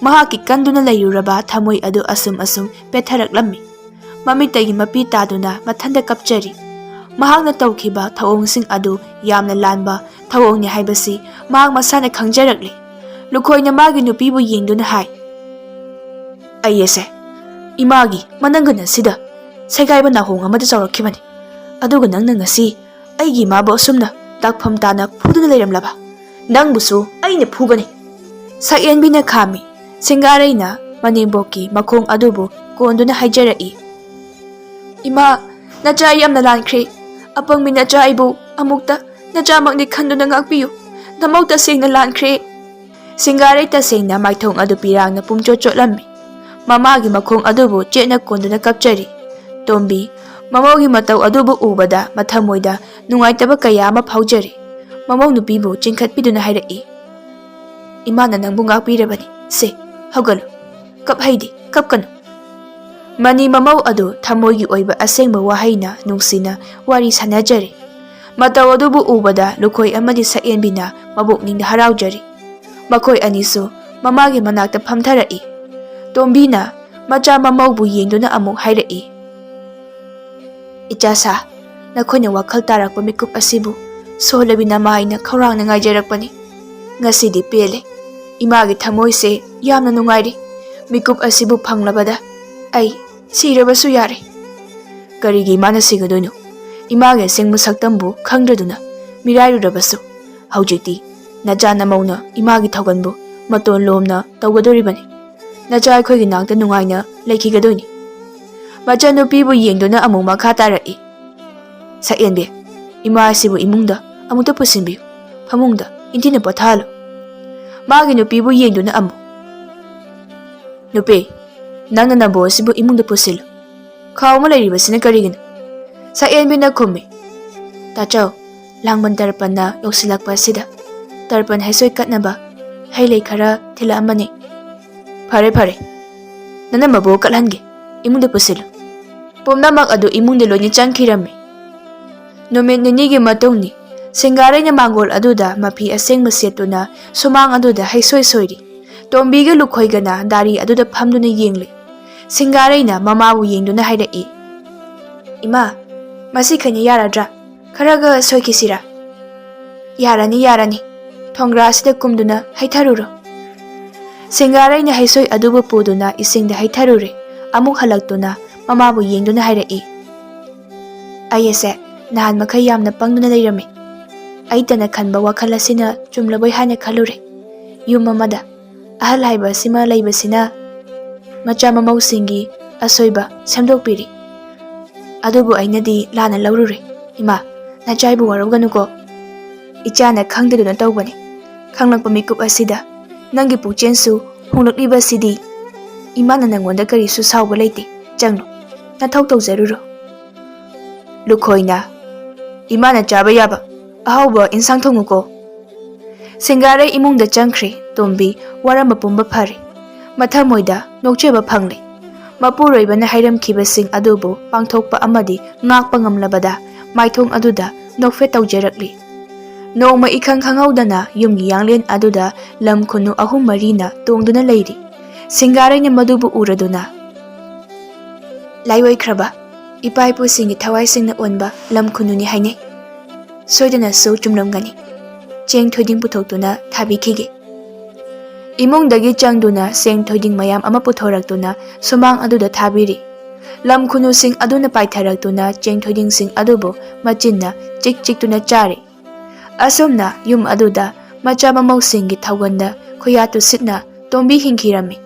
ꯃꯍꯥꯛꯀꯤ ꯀꯟꯗꯨꯅ ꯂꯩꯔꯨꯔꯕ ꯊꯃꯣꯏ ꯑꯗꯨ ꯑꯁꯨꯝ ꯑꯁꯨꯝ ꯄꯦꯠꯊꯔꯛꯂꯝꯃꯤ꯫ ꯃꯃꯤꯠꯇꯒꯤ ꯃꯄꯤ ꯇꯥꯗꯨꯅ ꯃꯊꯟꯇ ꯀꯞꯆꯔꯤ꯫ ꯃꯍꯥꯛꯅ ꯇꯧꯈꯤꯕ ꯊꯧꯑꯣꯡꯁꯤꯡ ꯑꯗꯨ ꯌꯥꯝꯅ ꯂꯥꯟꯕ ꯊꯧꯑꯣꯡꯅꯤ ꯍꯥꯏꯕꯁꯤ ꯃꯍꯥꯛ ꯃꯁꯥꯅ ꯈꯪꯖꯔꯛꯂꯤ꯫ ꯂꯨꯈꯣꯏꯅ ꯃꯥꯒꯤ ꯅꯨꯄꯤꯕꯨ ꯌꯦꯡꯗꯨꯅ ꯍꯥꯏ, "ꯑꯩ ꯑꯁꯦ ꯏꯃꯥꯒꯤ ꯃꯅꯪꯒꯟ ꯑꯁꯤꯗ ꯁꯦꯒꯥꯏꯕ ꯅꯥꯍꯣꯡ ꯑꯃꯗ ꯆꯥꯎꯔꯛꯈꯤꯕꯅꯤ, ꯑꯗꯨꯒ ꯅꯪꯅ ꯉꯁꯤ ꯑꯩꯒꯤ ꯏꯃꯥꯕꯨ ꯑꯁꯨꯝꯅ ꯇꯥꯛꯐꯝ ꯇꯥꯅ ꯐꯨꯗꯨꯅ ꯂꯩꯔꯝꯂꯕ? ꯅꯪꯕꯨꯁꯨ ꯑꯩꯅ ꯐꯨꯒꯅꯤ!" ꯁꯛꯍꯦꯟꯕꯤꯅ ꯈꯥꯝꯃꯤ꯫ ꯁꯤꯡꯒꯥꯔꯩꯅ ꯃꯅꯦꯝꯕꯣꯛꯀꯤ ꯃꯈꯣꯡ ꯑꯗꯨꯕꯨ ꯀꯣꯟꯗꯨꯅ ꯍꯥꯏꯖꯔꯛꯏ, "ꯏꯃꯥ, ꯅꯆꯥ ꯌꯥꯝꯅ ꯂꯥꯟꯈ꯭ꯔꯦ꯫ ꯑꯄꯪꯕꯤ ꯅꯆꯥ ꯑꯩꯕꯨ ꯑꯃꯨꯛꯇ ꯅꯆꯥꯃꯛꯅꯤ ꯈꯟꯗꯨꯅ ꯉꯥꯛꯄꯤꯌꯨ꯫ ꯅꯃꯧ ꯇꯁꯦꯡꯅ ꯂꯥꯟꯈ꯭ꯔꯦ꯫" ꯁꯤꯡꯒꯥꯔꯩ ꯇꯁꯦꯡꯅ ꯃꯥꯏꯊꯣꯡ ꯑꯗꯨ ꯄꯤꯔꯥꯡꯅ ꯄꯨꯝꯆꯣꯠ ꯆꯣꯠꯂꯝꯃꯤ꯫ ꯃꯃꯥꯒꯤ ꯃꯈꯣꯡ ꯑꯗꯨꯕꯨ ꯆꯦꯠꯅ ꯀꯣꯟꯗꯨꯅ ꯀꯞꯆꯔꯤ꯫ ꯇꯣꯝꯕꯤ, ꯃꯃꯧꯒꯤ ꯃꯇꯧ ꯑꯗꯨꯕꯨ ꯎꯕꯗ ꯃꯊꯃꯣꯏꯗ ꯅꯨꯡꯉꯥꯏꯇꯕ ꯀꯌꯥ ꯑꯃ ꯐꯥꯎꯖꯔꯤ꯫ ꯃꯃꯧ ꯅꯨꯄꯤꯕꯨ ꯆꯤꯡꯈꯠꯄꯤꯗꯨꯅ ꯍꯥꯏꯔꯛꯏ, "ꯏꯃꯥꯅ ꯅꯪꯕꯨ ꯉꯥꯛꯄꯤꯔꯕꯅꯤ꯫ ꯁꯦ, ꯍꯧꯒꯠꯂꯨ꯫ ꯀꯞ ꯍꯩꯗꯦ, ꯀꯞꯀꯅꯨ꯫" ꯃꯅꯤ ꯃꯃꯧ ꯑꯗꯨ ꯊꯃꯣꯏꯒꯤ ꯑꯣꯏꯕ ꯑꯁꯦꯡꯕ ꯋꯥꯍꯩꯅ ꯅꯨꯡꯁꯤꯅ ꯋꯥꯔꯤ ꯁꯥꯅꯖꯔꯤ꯫ ꯃꯇꯧ ꯑꯗꯨꯕꯨ ꯎꯕꯗ ꯂꯨꯈꯣꯏ ꯑꯃꯗꯤ ꯁꯛꯍꯦꯟꯕꯤꯅ ꯃꯕꯨꯛꯅꯤꯡꯗ ꯍꯔꯥꯎꯖꯔꯤ꯫ ꯃꯈꯣꯏ ꯑꯅꯤꯁꯨ ꯃꯃꯥꯒꯤ ꯃꯅꯥꯛꯇ ꯐꯝꯊꯔꯛꯏ꯫ ꯇꯣꯝꯕꯤꯅ ꯃꯆꯥ ꯃꯃꯧꯕꯨ ꯌꯦꯡꯗꯨꯅ ꯑꯃꯨꯛ ꯍꯥꯏꯔꯛꯏ, "ꯏꯆꯥ ꯁꯥ, ꯅꯈꯣꯏꯅ ꯋꯥꯈꯜ ꯇꯥꯔꯛꯄ ꯃꯤꯀꯨꯞ ꯑꯁꯤꯕꯨ ꯁꯣꯜꯂꯕꯤ ꯅꯃꯥ ꯑꯩꯅ ꯈꯧꯔꯥꯡꯅ ꯉꯥꯏꯖꯔꯛꯄꯅꯤ꯫ ꯉꯁꯤꯗꯤ ꯄꯦꯜꯂꯦ꯫ ꯏꯃꯥꯒꯤ ꯊꯃꯣꯏꯁꯦ ꯌꯥꯝꯅ ꯅꯨꯡꯉꯥꯏꯔꯤ꯫ ꯃꯤꯀꯨꯞ ꯑꯁꯤꯕꯨ ꯐꯪꯂꯕꯗ ꯑꯩ ꯁꯤꯔꯕꯁꯨ ꯌꯥꯔꯦ꯫" "ꯀꯔꯤꯒꯤ ꯏꯃꯥꯅ ꯁꯤꯒꯗꯣꯏꯅꯣ? ꯏꯃꯥꯒꯤ ꯑꯁꯦꯡꯕ ꯁꯛꯇꯝꯕꯨ ꯈꯪꯗ꯭ꯔꯗꯨꯅ ꯃꯤꯔꯥꯏꯔꯨꯔꯕꯁꯨ, ꯍꯧꯖꯤꯛꯇꯤ ꯅꯆꯥ ꯅꯃꯧꯅ ꯏꯃꯥꯒꯤ ꯊꯧꯒꯜꯕꯨ ꯃꯇꯣꯟ ꯂꯣꯝꯅ ꯇꯧꯒꯗꯧꯔꯤꯕꯅꯤ꯫ ꯅꯆꯥ ꯑꯩꯈꯣꯏꯒꯤ ꯅꯥꯛꯇ ꯅꯨꯡꯉꯥꯏꯅ ꯂꯩꯈꯤꯒꯗꯣꯏꯅꯤ꯫" ꯃꯆꯥꯅꯨꯄꯤꯕꯨ ꯌꯦꯡꯗꯨꯅ ꯑꯃꯨꯛ ꯃꯈꯥ ꯇꯥꯔꯛꯏ, "ꯁꯛꯍꯦꯟꯕꯤ, ꯏꯃꯥ ꯑꯁꯤꯕꯨ ꯏꯃꯨꯡꯗ ꯑꯃꯨꯛꯇ ꯄꯨꯁꯤꯟꯕꯤꯌꯨ꯫ ꯐꯃꯨꯡꯗ ꯏꯪꯊꯤꯅ ꯄꯣꯊꯥꯍꯜꯂꯨ꯫" ꯃꯥꯒꯤ ꯅꯨꯄꯤꯕꯨ ꯌꯦꯡꯗꯨꯅ ꯑꯃꯨꯛ, "ꯅꯨꯄꯤ, ꯅꯪꯅ ꯅꯕꯣꯛ ꯑꯁꯤꯕꯨ ꯏꯃꯨꯡꯗ ꯄꯨꯁꯤꯜꯂꯨ꯫ ꯈꯥꯎ ꯑꯃ ꯂꯩꯔꯤꯕꯁꯤꯅ ꯀꯔꯤꯒꯤꯅꯣ?" ꯁꯛꯍꯦꯟꯕꯤꯅ ꯈꯨꯝꯃꯤ, "ꯇꯥꯆꯧ, ꯂꯥꯡꯕꯟ ꯇꯔꯄꯟꯅ ꯌꯧꯁꯤꯜꯂꯛꯄ ꯑꯁꯤꯗ ꯇꯔꯄꯟ ꯍꯩꯁꯣꯏ ꯀꯠꯅꯕ ꯍꯩ ꯂꯩ ꯈꯔ ꯊꯤꯜꯂꯛꯑꯝꯕꯅꯤ꯫" "ꯐꯔꯦ, ꯐꯔꯦ꯫ ꯅꯅꯝꯃꯕꯨ ꯀꯠꯍꯟꯒꯦ꯫ ꯏꯃꯨꯡꯗ ꯄꯨꯁꯤꯜꯂꯨ꯫" ꯄꯨꯝꯅꯃꯛ ꯑꯗꯨ ꯏꯃꯨꯡꯗ ꯂꯣꯏꯅ ꯆꯪꯈꯤꯔꯝꯃꯤ꯫ ꯅꯨꯃꯤꯠ ꯅꯤꯅꯤꯒꯤ ꯃꯇꯨꯡꯅꯤ꯫ ꯁꯤꯡꯒꯥꯔꯩꯅ ꯃꯥꯡꯒꯣꯜ ꯑꯗꯨꯗ ꯃꯐꯤ ꯑꯁꯦꯡꯕ ꯁꯦꯠꯇꯨꯅ ꯁꯨꯃꯥꯡ ꯑꯗꯨꯗ ꯍꯩꯁꯣꯏ ꯁꯣꯏꯔꯤ꯫ ꯇꯣꯝꯕꯤꯒ ꯂꯨꯈꯣꯏꯒꯅ ꯗꯥꯔꯤ ꯑꯗꯨꯗ ꯐꯝꯗꯨꯅ ꯌꯦꯡꯂꯤ꯫ ꯁꯤꯡꯒꯥꯔꯩꯅ ꯃꯃꯥꯕꯨ ꯌꯦꯡꯗꯨꯅ ꯍꯥꯏꯔꯛꯏ, "ꯏꯃꯥ, "ꯃꯁꯤꯈꯩꯅ ꯌꯥꯔꯗ꯭ꯔꯥ? ꯈꯔꯒ ꯁꯣꯏꯈꯤꯁꯤꯔꯥ?" "ꯌꯥꯔꯅꯤ, ꯌꯥꯔꯅꯤ꯫ ꯊꯣꯡꯒ꯭ꯔꯥ ꯑꯁꯤꯗ ꯀꯨꯝꯗꯨꯅ ꯍꯩꯊꯔꯨꯔꯣ꯫" ꯁꯤꯡꯒꯥꯔꯩꯅ ꯍꯩꯁꯣꯏ ꯑꯗꯨꯕꯨ ꯄꯨꯗꯨꯅ ꯏꯁꯤꯡꯗ ꯍꯩꯊꯔꯨꯔꯦ꯫ ꯑꯃꯨꯛ ꯍꯜꯂꯛꯇꯨꯅ ꯃꯃꯥꯕꯨ ꯌꯦꯡꯗꯨꯅ ꯍꯥꯏꯔꯛꯏ, "ꯑꯩ ꯑꯁꯦ ꯅꯍꯥꯟ ꯃꯈꯩ ꯌꯥꯝꯅ ꯄꯪꯗꯨꯅ ꯂꯩꯔꯝꯃꯤ꯫ ꯑꯩꯇꯅ ꯈꯟꯕ ꯋꯥꯈꯜ ꯑꯁꯤꯅ ꯆꯨꯝꯂꯕꯣꯏ ꯍꯥꯏꯅ ꯈꯜꯂꯨꯔꯦ꯫ ꯌꯨꯝ ꯑꯃꯗ ꯑꯍꯜ ꯍꯥꯏꯕ ꯑꯁꯤꯃ ꯂꯩꯕꯁꯤꯅ ꯃꯆꯥ ꯃꯃꯧꯁꯤꯡꯒꯤ ꯑꯁꯣꯏꯕ ꯁꯦꯝꯗꯣꯛꯄꯤꯔꯤ꯫ ꯑꯗꯨꯕꯨ ꯑꯩꯅꯗꯤ ꯂꯥꯟꯅ ꯂꯧꯔꯨꯔꯦ꯫ ꯏꯃꯥ, ꯅꯆꯥꯏꯕꯨ ꯋꯥꯔꯧꯒꯅꯨꯀꯣ꯫ ꯏꯆꯥꯅ ꯈꯪꯗꯗꯨꯅ ꯇꯧꯕꯅꯤ꯫ ꯈꯪꯂꯛꯄ ꯃꯤꯀꯨꯞ ꯑꯁꯤꯗ ꯅꯪꯒꯤ ꯄꯨꯛꯆꯦꯜꯁꯨ ꯍꯣꯡꯂꯛꯂꯤꯕꯁꯤꯗꯤ꯫ ꯏꯃꯥꯅ ꯅꯪꯉꯣꯟꯗ ꯀꯔꯤꯁꯨ ꯁꯥꯎꯕ ꯂꯩꯇꯦ꯫ ꯆꯪꯂꯨ, ꯅꯊꯧ ꯇꯧꯖꯔꯨꯔꯣ꯫" ꯂꯨꯈꯣꯏꯅ, "ꯏꯃꯥꯅ ꯆꯥꯕ ꯌꯥꯕ ꯑꯍꯥꯎꯕ ꯏꯟꯁꯥꯡ ꯊꯣꯡꯉꯨꯀꯣ꯫" ꯁꯤꯡꯒꯥꯔꯩ ꯏꯃꯨꯡꯗ ꯆꯪꯈ꯭ꯔꯦ꯫ ꯇꯣꯝꯕꯤ ꯋꯥꯔꯝꯕ ꯄꯨꯝꯕ ꯐꯔꯦ꯫ ꯃꯊꯃꯣꯏꯗ ꯅꯣꯛꯆꯕ ꯐꯪꯂꯦ꯫ ꯃꯄꯨꯔꯣꯏꯕꯅ ꯍꯥꯏꯔꯝꯈꯤꯕꯁꯤꯡ ꯑꯗꯨꯕꯨ ꯄꯥꯡꯊꯣꯛꯄ ꯑꯃꯗꯤ ꯉꯥꯛꯄ ꯉꯝꯂꯕꯗ ꯃꯥꯏꯊꯣꯡ ꯑꯗꯨꯗ ꯅꯣꯛꯐꯦꯠ ꯇꯧꯖꯔꯛꯂꯤ꯫ ꯅꯣꯡꯃ ꯏꯈꯪ ꯈꯪꯍꯧꯗꯅ ꯌꯨꯝꯒꯤ ꯌꯥꯡꯂꯦꯟ ꯑꯗꯨꯗ ꯂꯝ ꯈꯨꯅꯨ ꯑꯍꯨꯝ ꯃꯔꯤꯅ ꯇꯣꯡꯗꯨꯅ ꯂꯩꯔꯤ꯫ ꯁꯤꯡꯒꯥꯔꯩꯅ ꯃꯗꯨꯕꯨ ꯎꯔꯗꯨꯅ, "ꯂꯥꯏꯑꯣꯏꯈ꯭ꯔꯕ ꯏꯄꯥ ꯏꯄꯨꯁꯤꯡꯒꯤ ꯊꯋꯥꯏꯁꯤꯡꯅ ꯑꯣꯟꯕ ꯂꯝ ꯈꯨꯅꯨꯅꯤ ꯍꯥꯏꯅꯩ꯫ ꯁꯣꯏꯗꯅꯁꯨ ꯆꯨꯝꯂꯝꯒꯅꯤ꯫" ꯆꯦꯡ ꯊꯣꯏꯗꯤꯡ ꯄꯨꯊꯣꯛꯇꯨꯅ ꯊꯥꯕꯤꯈꯤꯒꯦ꯫ ꯏꯃꯨꯡꯗꯒꯤ ꯆꯪꯗꯨꯅ ꯆꯦꯡ ꯊꯣꯏꯗꯤꯡ ꯃꯌꯥꯝ ꯑꯃ ꯄꯨꯊꯣꯔꯛꯇꯨꯅ ꯁꯨꯃꯥꯡ ꯑꯗꯨꯗ ꯊꯥꯕꯤꯔꯤ꯫ ꯂꯝ ꯈꯨꯅꯨꯁꯤꯡ ꯑꯗꯨꯅ ꯄꯥꯏꯊꯔꯛꯇꯨꯅ ꯆꯦꯡ ꯊꯣꯏꯗꯤꯡꯁꯤꯡ ꯑꯗꯨꯕꯨ ꯃꯆꯤꯟꯅ ꯆꯤꯛ ꯆꯤꯛꯇꯨꯅ ꯆꯥꯔꯤ꯫ ꯑꯁꯨꯝꯅ ꯌꯨꯝ ꯑꯗꯨꯗ ꯃꯆꯥ ꯃꯃꯧꯁꯤꯡꯒꯤ ꯊꯧꯒꯟꯗ ꯈꯨꯌꯥ ꯇꯨꯁꯤꯠꯅ ꯇꯣꯝꯕꯤ ꯍꯤꯡꯈꯤꯔꯝꯃꯤ꯫